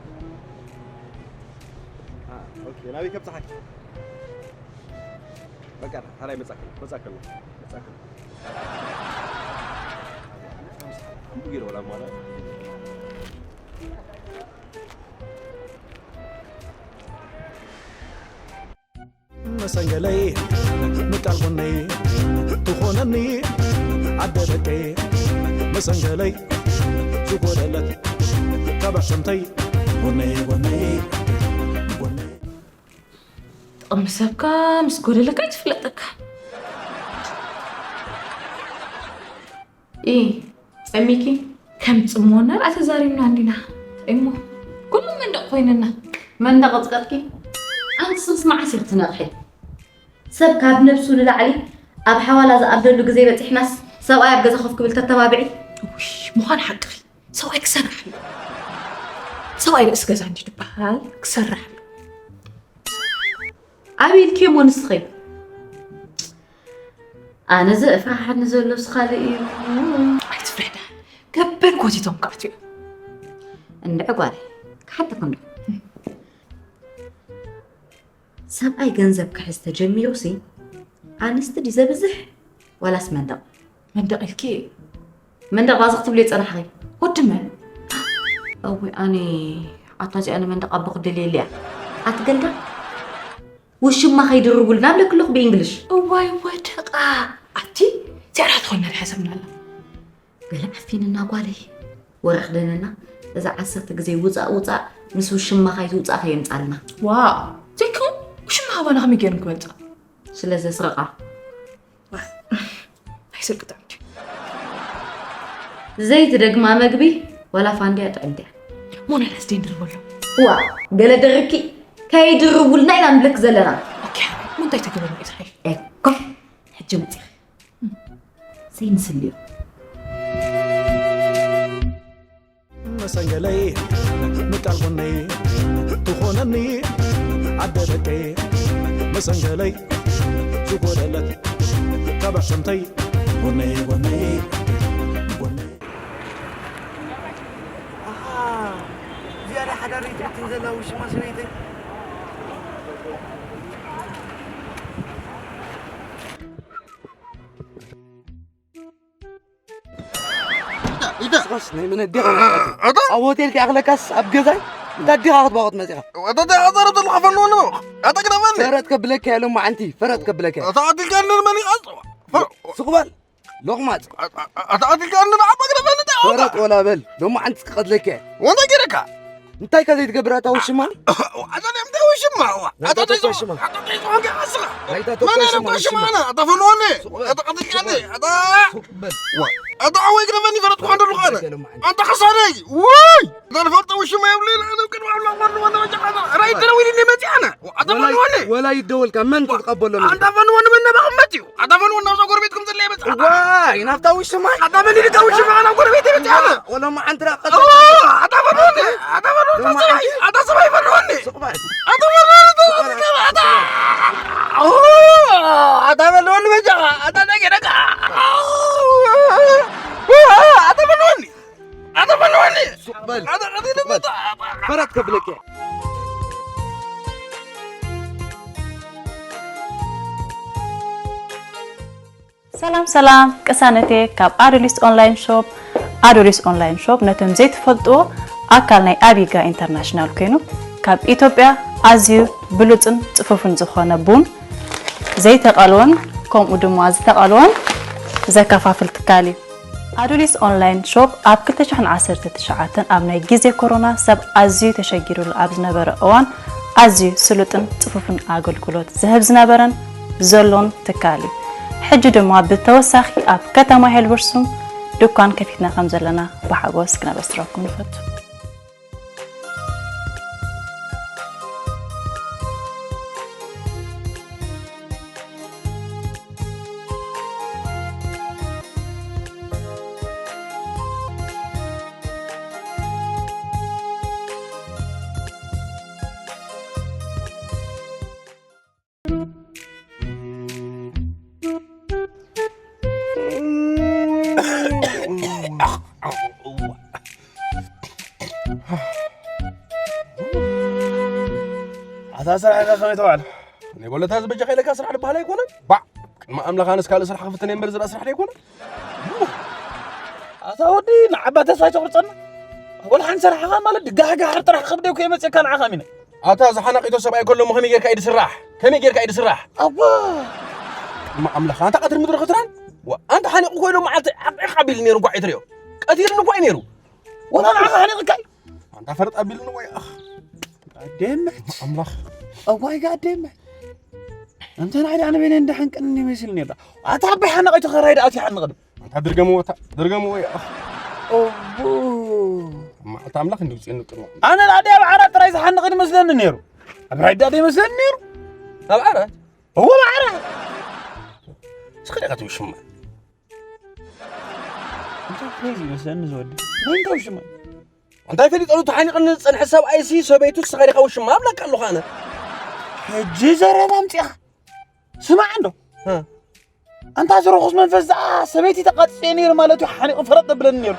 አ፣ ኦኬ፣ ናበይ ከብጽሓኪ? በቃ፣ ሓራይ መጻክ፣ መጻክ፣ መጻክ። ኣምቡ ጌሮ ወላ ሟላ። መሰንገለይ ምቃል ጎነይ ትኾነኒ ዓደ ደቀይ መሰንገለይ ዝጎደለት ካብ ኣሕሰምተይ ጎነይ ጎነይ ጎነይ። ጥቕሚ ሰብካ ምስ ጎደለካ ይትፍለጠካ። ኢ ጸሚኪ ከም ጽሞና ርኣ ተዛሪብና እንዲና እሞ ኩሉ መንደቕ ኮይንና። መንደቕ ዝቀጥኪ? ኣንቲ ስኽስ መዓስ ኢኺ ትነቕሒ? ሰብ ካብ ነብሱ ንላዕሊ ኣብ ሓዋላ ዝኣብደሉ ግዜ በጺሕናስ፣ ሰብኣይ ኣብ ገዛ ኮፍ ክብል ተተባብዒ? ውይ፣ ምዃን ሓቅኺ። ሰብኣይ ክሰርሕ ኣለዎ። ሰብኣይ ርእሲ ገዛ እንዲ ዝበሃል ክሰርሕ ኣለዎ። ኣበይ ኢልክዮ እሞ ንስኺ? ኣነ ዘፍርሓኒ ዘሎስ ካልእ እዩ። ኣይትፍርሒ ደሓን። ገበን ኮቲቶም ክኣትዩ እዮም። እንድዒ ጓለይ፣ ክሓተኩም ዶ? ሰብኣይ ገንዘብ ክሕዝ ተጀሚሩሲ፣ ኣንስቲ ድዩ ዘብዝሕ ዋላስ መንደቕ? መንደቕ ኢልኪ? መንደቕ ባዚ ክትብልዮ ዝጸናሕኺ? ወዲ መን? እውይ ኣነ፣ ኣታ እዚኣ ንመንደቕ ኣቦ ክደልየላ እያ። ኣቲ ገልዳ፣ ውሽማ ከይድርቡልና ብለኪ ኣለኹ ብእንግሊሽ። እዋይ ወደቓ። ኣቲ እዚኣ ራሕቲ ኮይና ድሓሰብና ኣላ። ገለ ዓፊንና ጓለይ። ወረ ክደነና፣ እዛ ዓሰርተ ግዜ ውጻእ ውጻእ ምስ ውሽማኻ ኣይትውጻእ ከየምጻልና። ዋእ፣ ዘይከውን ውሽማ ካባና ከመይ ገይሩ ክመጽእ? ስለ ዘስረቓ። ኣይስርቂ ጥዕምቲ። ዘይትደግማ መግቢ ዋላ ፋንድያ ጥዕምቲ እያ። ሞናላስ ደይንድርበሎም። ዋ፣ ገለ ደርብኪ ከይድርቡልና ኢና ንብለኪ ዘለና። ኦኬ፣ ሓራይ፣ ሞ እንታይ ተገብረና እዩ ዝሓይሽ? ኤኮ፣ ሕጂ መጺኺ። ዘይምስልዮ። መሰንገለይ ምቃል ጎነይ ትኾነኒ ዓደ ደቀይ መሰንገለይ ዝጎደለት ካብ ኣሕሰምተይ ጎነይ ጎነይ ጎነይ ኣሃ፣ እዚኣ ድያ ሓዳር ዘይትብትን ዘላ ውሽማ ሰበይተይ? ኢታ፣ ኢታ። ስኻስ ናይ መን ኣዴኻ? ኣታ? ኣብ ሆቴል ከይኣኽለካስ ኣብ ገዛይ እንታ ኣዴኻ ክትባቑት መጺኻ? ኣታ፣ እንታይ ኣዛረብ ዘለኻ ፈንወኒ? ኣታ፣ ግደፈኒ። ፈረጥ ከብለካ እየ ሎማዓንቲ፣ ፈረጥ ከብለካ እየ። ኣታ፣ ኣዲልካ እንድን መን ይቐጽ? ፈ-፣ ስቕ በል፣ ሎቕማጽ። ኣታ፣ ኣዲልካ እንድን ዓባ ግደፈኒ፣ እንታይ ፈረጥ ወላ በል፣ ሎማዓንቲ ክቐትለካ እየ። ወንታ ገይረካ? እንታይ ከ ዘይትገብር ኣታ ውሽማ? ኣታ ደም እንታይ ውሽማ? ዋ፣ ኣታ ናይታ ተይ ተኮ ሽማ። ኣታ ተይ ዝኾንካ ዓስኻ። ናይታ ተኮ መን ሽማ፣ ኣነ ሽማ ሽማ። ኣነ? ኣታ ፈንወኒ። ሱቕ በል። ኣታ ቀጥልካኒ። ኣታ ሱቕ በል። ዋ፣ ኣታ ዓወይ ግደፈኒ ፈረጥኩ እንዶ ልኾነ። ገለ መዓልቲ። ኣታ ከሳደይ። ውይ! ኣታ ንፈልጦ ውሽማ የብለይ፣ ኣነ ቅድሚ ኣምላኽ ወንድ ወንድ ወንድ ዓታ። ራይ ተረዊኒ መጽእ ኣነ። ኣታ ወላይ፣ ፈንወኒ። ወላይ ይደወልካ፣ መን ትቀበሎ? ኣታ ፈንወኒ መን ነባኹም መጽኡ? ኣታ ፈንወኒ ናብዛ ጎረቤትኩም ዘለ ይበጽእ። ዋይ፣ ናብታ ውሽማ? ኣታ መን ኢልካ ውሽማ ናብ ጎረቤት ይበጽእ ኣነ? ወላ መዓንትራ ኦ፣ ኣታ ፈንወኒ፣ ኣታ ፈንወኒ፣ ሎማ ኣታ ሰብኣይ፣ ኣታ ሰብኣይ ፈንወኒ። ሱቕ በል። ኣታ ፈንወኒ፣ ኣታ ፈንወኒ፣ ኣታ፣ ኦ፣ ኣታ ፈንወኒ በጃኻ፣ ኣታ ነገረካ። ኣታ ፈንወኒ፣ ኣታ ፈንወኒ። ሱቕ በል። ኣታ፣ ኣታ ሱቕ በል። ፈረጥ ከብለክ እየ። ሰላም ሰላም ቅሳነቴ ካብ ኣዶሊስ ኦንላይን ሾፕ። ኣዶሊስ ኦንላይን ሾፕ ነቶም ዘይትፈልጥዎ ኣካል ናይ ኣቢጋ ኢንተርናሽናል ኮይኑ ካብ ኢትዮጵያ ኣዝዩ ብሉጽን ጽፉፍን ዝኾነ ቡን ዘይተቐልወን ከምኡ ድማ ዝተቐልወን ዘከፋፍል ትካል እዩ። ኣዶሊስ ኦንላይን ሾፕ ኣብ ክልተ ሽሕን ዓሰርተ ትሽዓተን ኣብ ናይ ግዜ ኮሮና ሰብ ኣዝዩ ተሸጊሩሉ ኣብ ዝነበረ እዋን ኣዝዩ ስሉጥን ጽፉፍን ኣገልግሎት ዝህብ ዝነበረን ዘሎን ትካል እዩ። ሕጂ ድማ ብተወሳኺ ኣብ ከተማ ሄልበርሱም ድኳን ከፊትና ከም ዘለና ብሓጎስ ክነበስረኩም ንፈቱ። ኣታ ስራሕ ኢኻ ከመይ ተባዕል? ናይ ቦለታ ዝበጃኻ ኢለካ ስራሕ ዝበሃል ኣይኮነን። ባዕ፣ ቅድሚ ኣምላኽ ኣነስ ካልእ ስራሕ ክፍትን እየ እምበር ዝረኣ ስራሕ ዶ ኣይኮነን? ኣታ ወዲ ንዓባ ተስፋ ኣይተቑርጸና። ወላ ሓንቲ ስራሕ ኢኻ ማለት ድጋሕጋሕ ጥራሕ ክብደይ እኮ የመጽእካ ንዓኻ ኣሚነ። ኣታ ዝሓናቒቶ ሰብኣይ ከሎ እሞ ከመይ ጌርካ እዩ ዝስራሕ? ከመይ ጌርካ እዩ ዝስራሕ? ኣዋ! ቅድሚ ኣምላኽ ኣንታ ቀትሪ ምድሪ ክትራን? ዋ፣ ኣንታ ሓኒቑ እኮ ኢሉ መዓልቲ ዓቕዒቕ ኣቢሉ ነይሩ እንኳዕ ኣይትሪኦ። ቀቲሉኒ እኳ እዩ ነይሩ። ወላ ንዓኻ ሓኒቕካ እዩ። ኣንታ ፈረጥ ኣቢሉኒ ወይ ኣኽ። ኣዴምሕ። ኣምላኽ። እዋይ ጋዴምሕ። ኣንታ ንዓይ ደኣ ንበይነ እንዳ ሓንቅንኒ መሲሉ ነይሩ። ኣታ ኣባይ ሓናቒቱ ኸራይ ደኣ ኣትዩ ሓንቕኒ። ኣንታ ድርገምዎ፣ ኣታ ድርገምዎ ወይ ኣኽ። ኦቦ። መዓልቲ ኣምላኽ እንዲ ውፅእኒ ቅድሚ ኣነ ዳዲ ኣብ ዓራት ጥራይ ዝሓንቕ ይመስለኒ ነይሩ። ኣብ ራይዳ ዶ ይመስለኒ ነይሩ? ኣብ ዓራት? እዎ፣ ኣብ ዓራት። እስኸ ዲኻ ትውሽማ? እንታይ ክሬዚ ይመስለኒ ዝወዲ? እንታይ እንታይ ውሽማ? እንታይ ፈሊጠሉ ተሓኒቕኒ ዝጸንሐ ሰብኣይሲ ሰበይቱ እስኻ ዲኻ ውሽማ ኣብለካ ኣለኹ ኣነ። ሕጂ ዘረባ ኣምጺኻ። ስማዕ እንዶ። እ። ኣንታ ዝርኹስ መንፈስ ዝኣ ሰበይቲ ተቃጽየ ነይሩ ማለት እዩ፣ ሓኒቑ ፈረጥ ተብለኒ ነይሩ።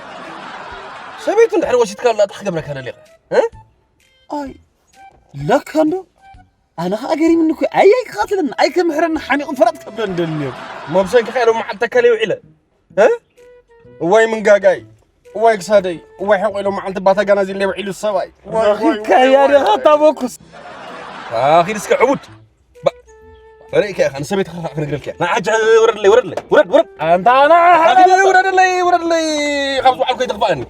ሰበይቱ እንድሕር ወሲድካ ኣላ እንታይ ክገብረካ ደሊኻ? እ? ኣይ፣ ለካ እንዶ። ኣነ ኸኣ ገሪምኒ እኮ፣ ኣይ ኣይክቐትለኒ፣ ኣይክምሕረኒ፣ ሓኒቑ ፈረጥ ከብለኒ ደሊ ነይሩ። እሞ ብሰንኪ ከ ሎም መዓልቲ ተከለ ውዒለ? እ? እዋይ ምንጋጋይ፣ እዋይ ክሳደይ፣ እዋይ ሕቆ ኢሎም መዓልቲ ባታ ጋና ዚለ ውዒሉ ሰብኣይ። ዋይ፣ ዋይ፣ ረኺብካያ ዋይ፣ ዲኻ ዋይ። እታ ቦኩስ? ኣኺድ እስከ ዕቡድ። ባ-፣ ርኢካ ኢኻ፣ ንሰበይትኻ ኸኣ ክነግረልካ እየ። ንዓ ሕጂ ውረድለይ፣ ውረድለይ፣ ውረድ፣ ውረድ። ኣንታ ኣና ኣኺድ ውረድለይ፣ ውረድለይ። ካብ ዝወዓልኩ ኣይትኽፋእኒ።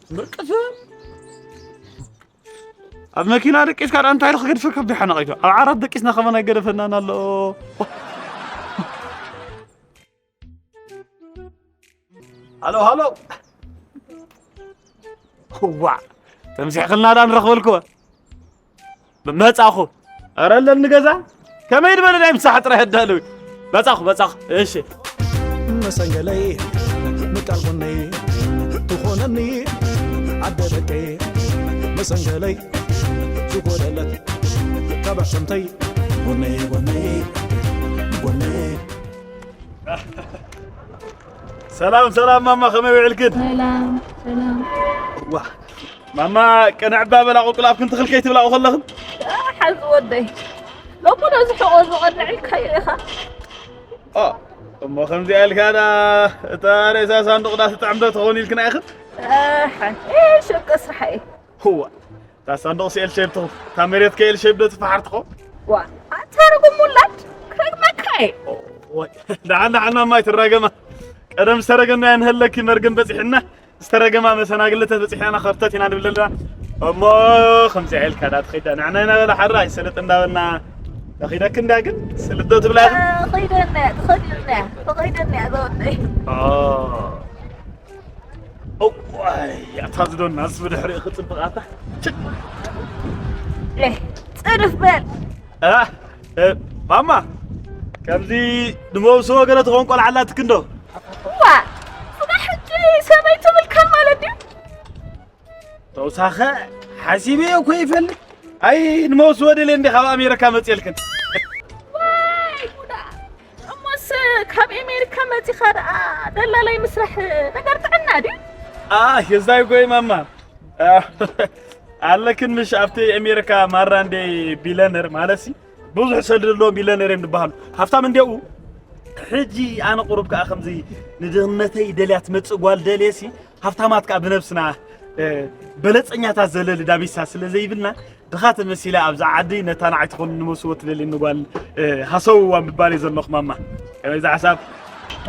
ብርቅስ ኣብ መኪና ደቂስካ ደኣ እንታይ ኢሉ ክገድፈካ ቢሓ ነቒቱ? ኣብ ዓራት ደቂስና ከማን ኣይገደፈናን ኣሎ። ሃሎ፣ ሃሎ። ዋ፣ ተምሲሕክልና ደኣ ንረኽበልኩ። መጻኹ። ኧረ ኣለኒ ገዛ። ከመይ ዝበለ ናይ ምሳሕ ጥራይ ኣዳልዊ። መጻኹ፣ መጻኹ። እሺ። መሰንገለይ ምቃል ጎነይ ትኾነኒ ዓደ ደቀይ መሰንገለይ ዝጎደለት ካብ ኣሕሰምተይ ጎነይ ጎነይ ጎነይ። ሰላም ሰላም ማማ፣ ከመይ ውዕልክን? ሰላም ሰላም። ዋ ማማ፣ ቅንዕ እባ በላ፣ ቁልቁል ኣብ ክንትኽል ከይትብላኡ ከለኽን። ሓዚ ወደይ፣ ሎሚ ዶ እዚ ሕቖ ዝቐንዕ ኢልካዮ ኢኻ? ኦ፣ እሞ ከምዚኣ ኢልካ ዳ እታ ሬሳ ሳንዱቕ ዳ ትጥዕም ዶ ትኸውን ኢልክና ኢኽን? ኣሓ፣ ሸቀ ስራሕ እየ። እዋ፣ እታ ሳንዱቕ ሲ ኤል ሼፕ ትኹን፣ እታ መሬት ከ ኤል ሼፕ ዶ ትፈሓር ትኾን? ዋ፣ ኣታ ርጉም ውላድ፣ ክረግመካ እየ። ኦ፣ ወይ፣ ደሓን ደሓን ማማ ኣይትራገማ። ቀደም ዝተረገምናዮ ንሀለኪ መርገም በጺሕና። ዝተረገማ መሰናግልታት በጺሕና ኢና ከርተት ኢና ንብል ዘለና። እሞ ከምዚ ኢልካ ዳ ትኸይዳ ንዕና ኢና በላ ሓራ ኣይሰለጥ እንዳበልና ተኺደክ እንዳ ግን ስልዶ ትብላ ኢኺ? ተኸይደና፣ ተኸዲልና፣ ተኸይደና ዘወደይ። ኦ። እዋይ፣ ኣታ ዝዶና ዝብድሕሪኡ ክጽብቕ ኣታ። ችክ። ኤ፣ ጽድፍ በል። እ፣ እ፣ ማማ፣ ከምዚ ንመውስቦ ገለ ትኸውን ቆልዓ ኣላትክ እንዶ? ዋ፣ ስጋ ሕጂ ሰበይ ትብልካ ማለት ድዩ? ተውሳኸ ሓሲበዮ እኮ ይፈልጥ። ኣይ፣ ንመውስቦ ደልየ እንዲ ካብ ኣሜሪካ መጽኤልክን። ዋይ፣ ጉዳ። እሞስ ካብ ኣሜሪካ መጺኻ ደኣ ደላላይ ምስራሕ ነገር ጥዕና ድዩ? ኣ፣ የዛይ ጎይ ማማ። ኣ፣ ኣለክን ምሽ ኣብቲ ኣሜሪካ ማራ እንደ ቢለነር ማለትሲ ብዙሕ ሰልዲ ዘለዎ ቢለነር እዮም ዝበሃሉ። ሃብታም እንዲያው ሕጂ ኣነ ቁሩብ ከኣ ከምዚ ንድኽነተይ ደልያ ትመጽእ ጓል ደልየሲ ሃብታማት ከኣ ብነብስና፣ እ፣ በለጸኛታት ዘለሊ ዳቢሳ ስለ ዘይብልና ድኻ ተመሲላ ኣብዛ ዓዲ ነታ ንዓይ ትኾን ንመስዎ ትደልየኒ ጓል፣ እ፣ ሃሰውዋ ምባል እየ ዘለኹ ማማ። ከመይ እዛ ሓሳብ?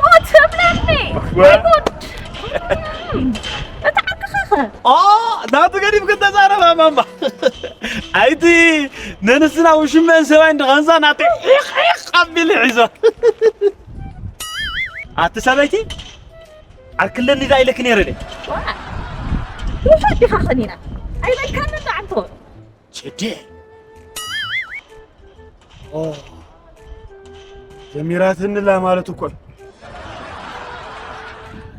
ኦ፣ ትብለኒ? ወ- ወይ ጉድ! እም፣ እታ ዓድኻ ኸ? ኦ፣ ናቱ ገዲፍክን ተዛረባ ማማ። ኣይቲ ነንስና ውሽመን ሰባይ እንድኸንሳ ናቱ ዒቕ ዒቕ ኣቢሉ ሒዞ። ኣቲ ሰበይቲ ዓርክለኒ ዳ ኢለክ ነይረ ደ። ዋ፣ ውሸት ዲኻ ኸኒና? ኣይበልካንን ዶ ዓንቶ? ችዴ። ኦ፣ ጀሚራትንላ ማለት እኮ እዩ።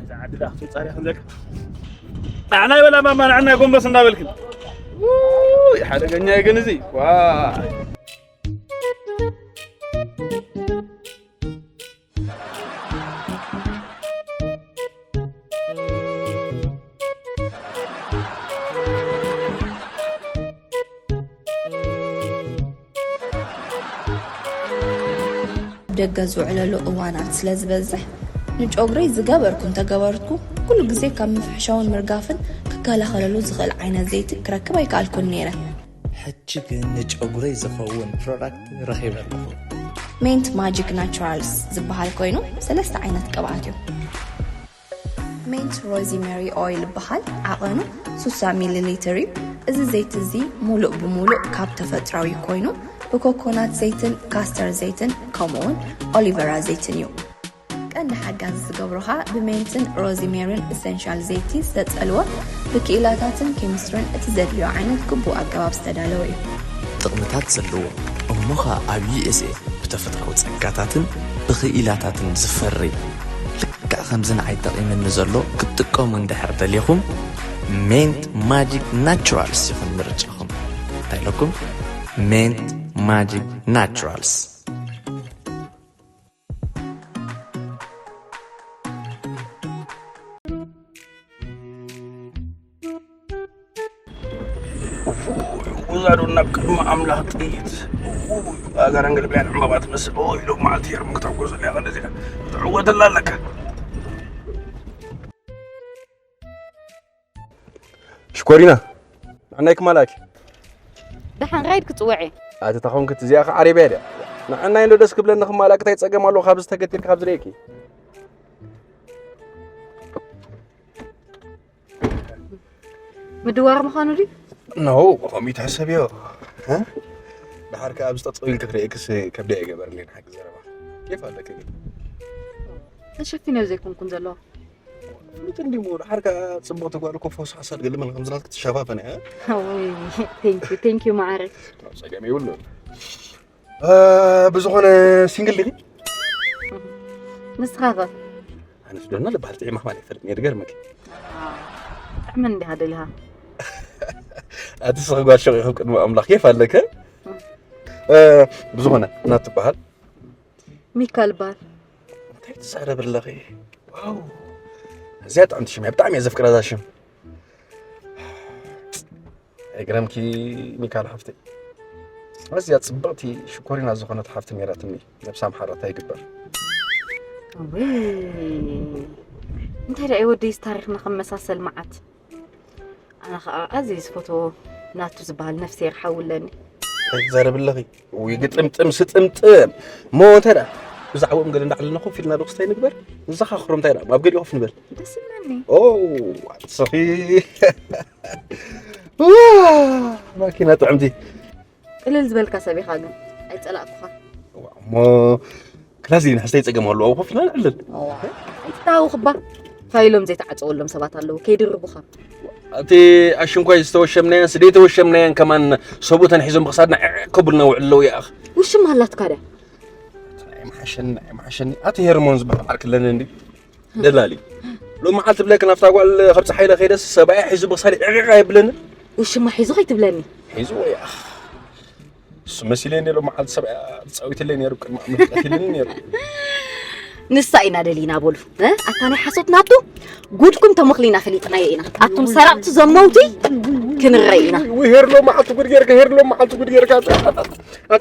እዛ ዓዲ ዳ ክትወጻ ዲያ ክንዘልካ? ንዓና ይበላ ማማ፣ ንዓና ጎንበስ እንዳበልክን። ውይ፣ ሓደገኛ እዩ ግን እዚ። ዋ። ደገ ዝውዕለሉ እዋናት ስለ ዝበዝሕ፣ ንጨጉረይ ዝገበርኩ እንተገበርኩ፣ ኩሉ ግዜ ካብ ምፍሕሻውን ምርጋፍን ክከላኸለሉ ዝኽእል ዓይነት ዘይቲ ክረክብ ኣይከኣልኩን ነይረ። ሕጂ ግን ንጨጉረይ ዝኸውን ፕሮዳክት ረኺበ ኣለኹ። ሜንት ማጂክ ናቹራልስ ዝበሃል ኮይኑ፣ ሰለስተ ዓይነት ቅብኣት እዩ። ሜንት ሮዚመሪ ኦይል ይበሃል። ዓቐኑ ሱሳ ሚሊ ሊትር እዩ። እዚ ዘይቲ እዚ ሙሉእ ብሙሉእ ካብ ተፈጥራዊ ኮይኑ፣ ብኮኮናት ዘይትን ካስተር ዘይትን ከምኡውን ኦሊቨራ ዘይትን እዩ። ቀንዲ ሓጋዚ ዝገብሩኻ ብሜንትን ሮዚሜርን ኢሰንሻል ዘይቲ ዝተጸልወ ብክኢላታትን ኬሚስትርን እቲ ዘድልዮ ዓይነት ግቡእ ኣገባብ ዝተዳለወ እዩ። ጥቕምታት ዘለዎ እሞ ኸኣ ኣብ ዩ ኤስ ኤ ብተፈጥሮኣዊ ጸጋታትን ብኽኢላታትን ዝፈሪ ልክዕ ከምዚ ንዓይ ጠቒምኒ ዘሎ ክትጥቀሙ እንድሕር ደሊኹም ሜንት ማጂክ ናቹራልስ ይኹን ምርጫኹም። እንታይ ኢለኩም? ሜንት ማጂክ ናቹራልስ። ውዛዶ ናብ ቅድሚ ኣምላኽ ጥይት ኣጋራን ገልቢያን ዕምባባ ትመስል ኢሎም መዓልቲ የርም ክተዕጎዘላ እያ። እንደዚኣ ትዕወተላ ኣለካ። ሽኮሪና ንዕናይ ክማላኪ ደሓን ራይድ ክፅውዕ እየ። ኣቲ ታኾንክት እዚኣ ከ ዓረብያ ድያ? ንዕናይ እንዶ ደስ ክብለኒ ክማላኪ እንታይ ፀገም ኣለዎ ካብዚ ተገቲርካ ካብዚ ርእየኪ። ምድዋር ምዃኑ ድዩ? ኖ ከምኡ ይትሕሰብዮ። እ? ድሓር ከኣ ኣብዚ ጠጠው ኢልኪ ክርእየክስ ከብደይ ኣይገበርለይን ሓቂ ዘረባ። ኬፍ ኣለኪ ግን? ተሸፊነ ዘይኮንኩን ዘለኹ። ፍሉጥ እንዲሞ ድሓር ከኣ ጽቡቕቲ ጓል እኮ ፈውሲ ሓሳድ ገለ መለ ከም ዝናትኪ ትሸፋፈን እያ። ወይ ቴንክ ዩ ቴንክ ዩ ማዓረ። ጸገም የብሉን። እ፣ ብዝኾነ ሲንግል ዲኺ? ንስኻ ኸ? ኣነስ ደና ልበሃል ጥዒማ ማለት ይፈልጥ ነየ ድገርመኪ። ጥዕመን እንዲኻ ደሊኻ? ኣቲ ስኺ ጓል ሸቕ ኢኹም ቅድሚ ኣምላኽ ኬፍ ኣለከ። እ፣ ብዝኾነ ናት ትበሃል። ሚካል ባል። እንታይ ትዛረብ ኣለኺ? ዋው። እዚኣ ጥዕምቲ ሽም እያ። ብጣዕሚ እየ ዘፍቅራ እዛ ሽም። ኣይግረምኪ ሚካል ሓፍተይ። ኣዝያ ጽብቕቲ ሽኮሪና ዝኾነት ሓፍቲ ነይራትኒ። ነብሳ ምሓረታ ይግበር። ወይ እንታይ ደኣ ወደይስ ታሪኽና ከመሳሰል መዓት። ኣነ ኸዓ ኣዝየ ዝፈትዎ ናቱ ዝበሃል ነፍስሄር ሓዊ ኣለኒ። እንታይ ትዛረቢ ኣለኺ? ውይ ግጥምጥም ስጥምጥም። እሞ እንታይ ደኣ ብዛዕባኦም ገለ እንዳዕለልና ኮፍ ኢልና ዶ ክስታይ ንግበር? ንዘኻኽሮም እንታይ ደኣ ኣብ ገሊኡ ኮፍ ንበል። ደስ ይብለኒ። ኦ ኣትስኺ። ማኪና ጥዕምቲ። ቅልል ዝበልካ ሰብ ኢኻ ግን ኣይጸላእኩኻ። እሞ ክላስ ዲና ሕዝተይ ጸገም ኣለዎ ኣብ ኮፍ ኢልና ንዕልል። ኣይትታወኽባ ፋይሎም ዘይተዓጸወሎም ሰባት ኣለዉ ከይድርቡኻ። እቲ ኣሽንኳይ ዝተወሸምናያን ስደይተወሸምናያን ከማን ሰብኡተን ሒዞም ብክሳድና ዕዕ ከብሉና ውዕል ኣለዉ ይኣኽ። ውሽማ ኣላትካ ድያ? ኣይምሓሸኒ ኣይምሓሸኒ ኣቲ ሄርሞን ዝበሃል ዓርኪ ኣለኒ እንዲ ደላሊ ሎም መዓልቲ ብለክ ናብታ ጓል ከብፅሓ ኢለ ከይደስ ሰብኣያ ሒዙ ብክሳድ ዕዕዕ ኣይብለኒ። ውሽማ ሒዙ ከይትብለኒ። ሒዙ ወይ እሱ መሲለኒ ሎም መዓልቲ ሰብኣያ ተፃዊትለይ ነይሩ ቅድሚ ዓመት ቀቲልኒ ነይሩ። ንሳ ኢና ደሊና በሉ። ኣታ ናይ ሓሶት ናቱ ጉድኩም ተመኽሊና ፈሊጥናዮ ኢና። ኣቱም ሰራቕቲ ዘመውቲ ክንረይ ኢና። ውይ ሄር ሎም መዓልቲ ጉድ ጌርካ ሄር ሎም መዓልቲ ጉድ ጌርካ። ኣታ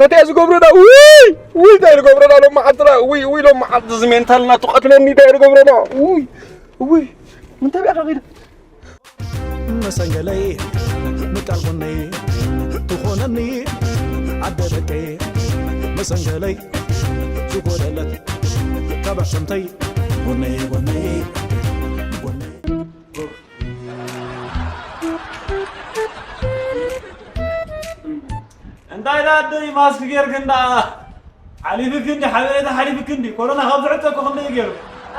እንታይ ዝገብሩና ውይ ውይ እንታይ ዝገብሩና ሎም መዓልትና ውይ ውይ ሎም መዓልቲ እዚ ሜንታልና ትቐትለኒ እንታይ ዝገብሩና ውይ ውይ ምንታይ ቢኣኻ ኺድ መሰንገለይ ምቃል ጎነይ ትኾነኒ ዓደ ደቀይ መሰንገለይ ዝጎደለት ካብ ኣሕሰምተይ ጎነይ ጎነይ ጎነይ እንታይ ደኣ ኣደይ ማስክ ጌርክ እንዳ ሓሊፍክ እንዲ ሓበሬታ ሓሊፍክ እንዲ ኮሮና ካብ ዝዕጸ እኮ ክንደይ ገይሩ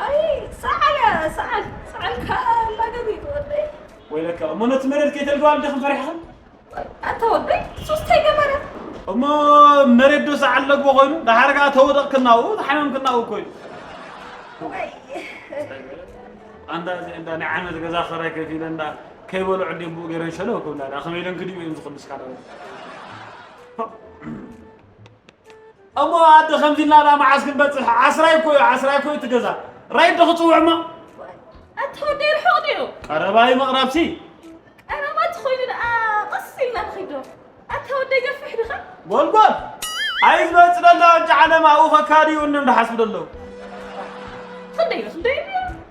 ኣይ ሰዓል ሰዓል ሰዓል ካላ ገቢ ወደይ ወይለካ እሞ ነቲ መሬት ከይተልገዋ እንዲኹም ፈሪሕኽን ኣታ ወደይ ሱስ እንታይ ገበረ እሞ መሬት ዶ ሰዓል ለግቦ ኮይኑ ደሓር ከኣ ተወደቕክናኡ ተሓመምክናኡ ኮይኑ ወይ ኣንዳ እዚ እንዳ ናይ ዓመት ገዛ ኸራይ ከፊለ እንዳ ከይበልዑ እንዴ ብኡ ገይረን ሸለው ክብላ ዳ ከመይ ኢለን ክድዩ እዮም ዝኽልስካ ዳ እሞ ኣደ ከምዚ ኢልና ዳ መዓስ ክንበፅሕ ዓስራይ እኮ እዩ ዓስራይ እኮ እዩ እቲ ገዛ ራይድ ዶ ክፅውዕ እሞ ኣታ ወደይ ርሑቕ ድዩ ቀረባ እዩ መቕረብሲ ቀረባ ተኾይኑ ደኣ ቀስ ኢልና ንኺዶ ኣታ ወደይ ገፊሕ ዲኻ ጎልጎል ኣይዝመፅእ ደሎ እንጂ ዓለም ኣብኡ ከካድዩ እንም ድሓስቡ ደለዉ ክንደይ ክንደይ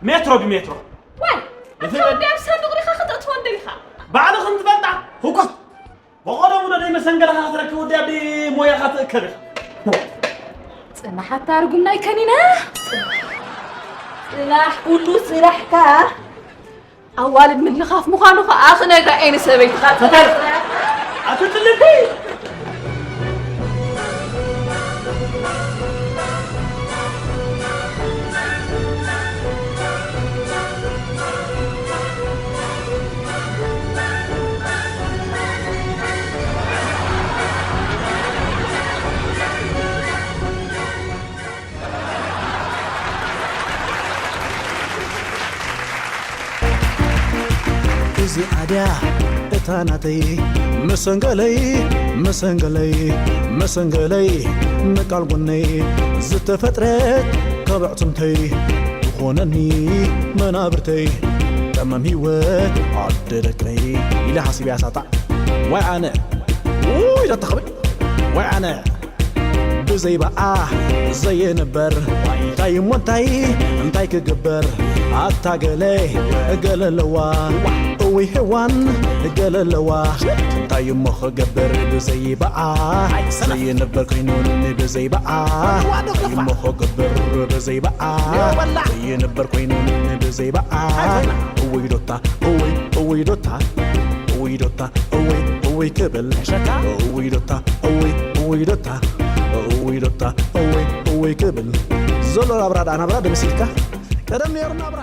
ሜትሮ ብሜትሮ ዋይ ኣታ ወደይ ኣብ ሳንዱቕ ዲኻ ክተእትወን ደሊኻ ባዕልኽን ትፈልጣ ህኮት ብቐደሙ ዶ ደይ መሰንገለኻ ክትረክብ ወዲ ኣዲ ሞያኻ ትእከብ ኢኻ ፅናሓት ታርጉም ናይ ከኒነ ፅናሕ ኩሉ ስራሕካ ኣዋልድ ምልኻፍ ምዃኑ ኸዓ ክነግራ እየ ንሰበይትኻ ኣትጥልቲ እታ ናተይ መሰንገለይ መሰንገለይ መሰንገለይ ምቃል ጎነይ ዝተፈጥረት ካብ ኣዕፅምተይ ዝኾነኒ መናብርተይ ቀመም ህይወት ኣደደቀይ ኢለ ሓሲብ ያሳጣ ዋይ ኣነ ውይ ደተኸበይ ዋይ ኣነ ብዘይባኣ ዘየንበር እንታይ እሞ እንታይ እንታይ ክግበር ኣታ ገለ ገለ ኣለዋ እውይ ሄዋን ገለ ኣለዋ እንታይ እሞ ክገብር ብዘይባኣ ዘየንበር ኮይኑ ብዘይባኣ እንታይ እሞ ክገብር ብዘይባኣ ዘየንበር ኮይኑ ብዘይባኣ እውይ ዶታ እውይ እውይ ዶታ እውይ ዶታ እውይ እውይ ክብል እውይ ዶታ እውይ እውይ ዶታ እውይ ዶታ እውይ እውይ ክብል ዘሎ ናብራ ደኣ ናብራ ደምሲልካ ቀደም ነይሩ ናብራ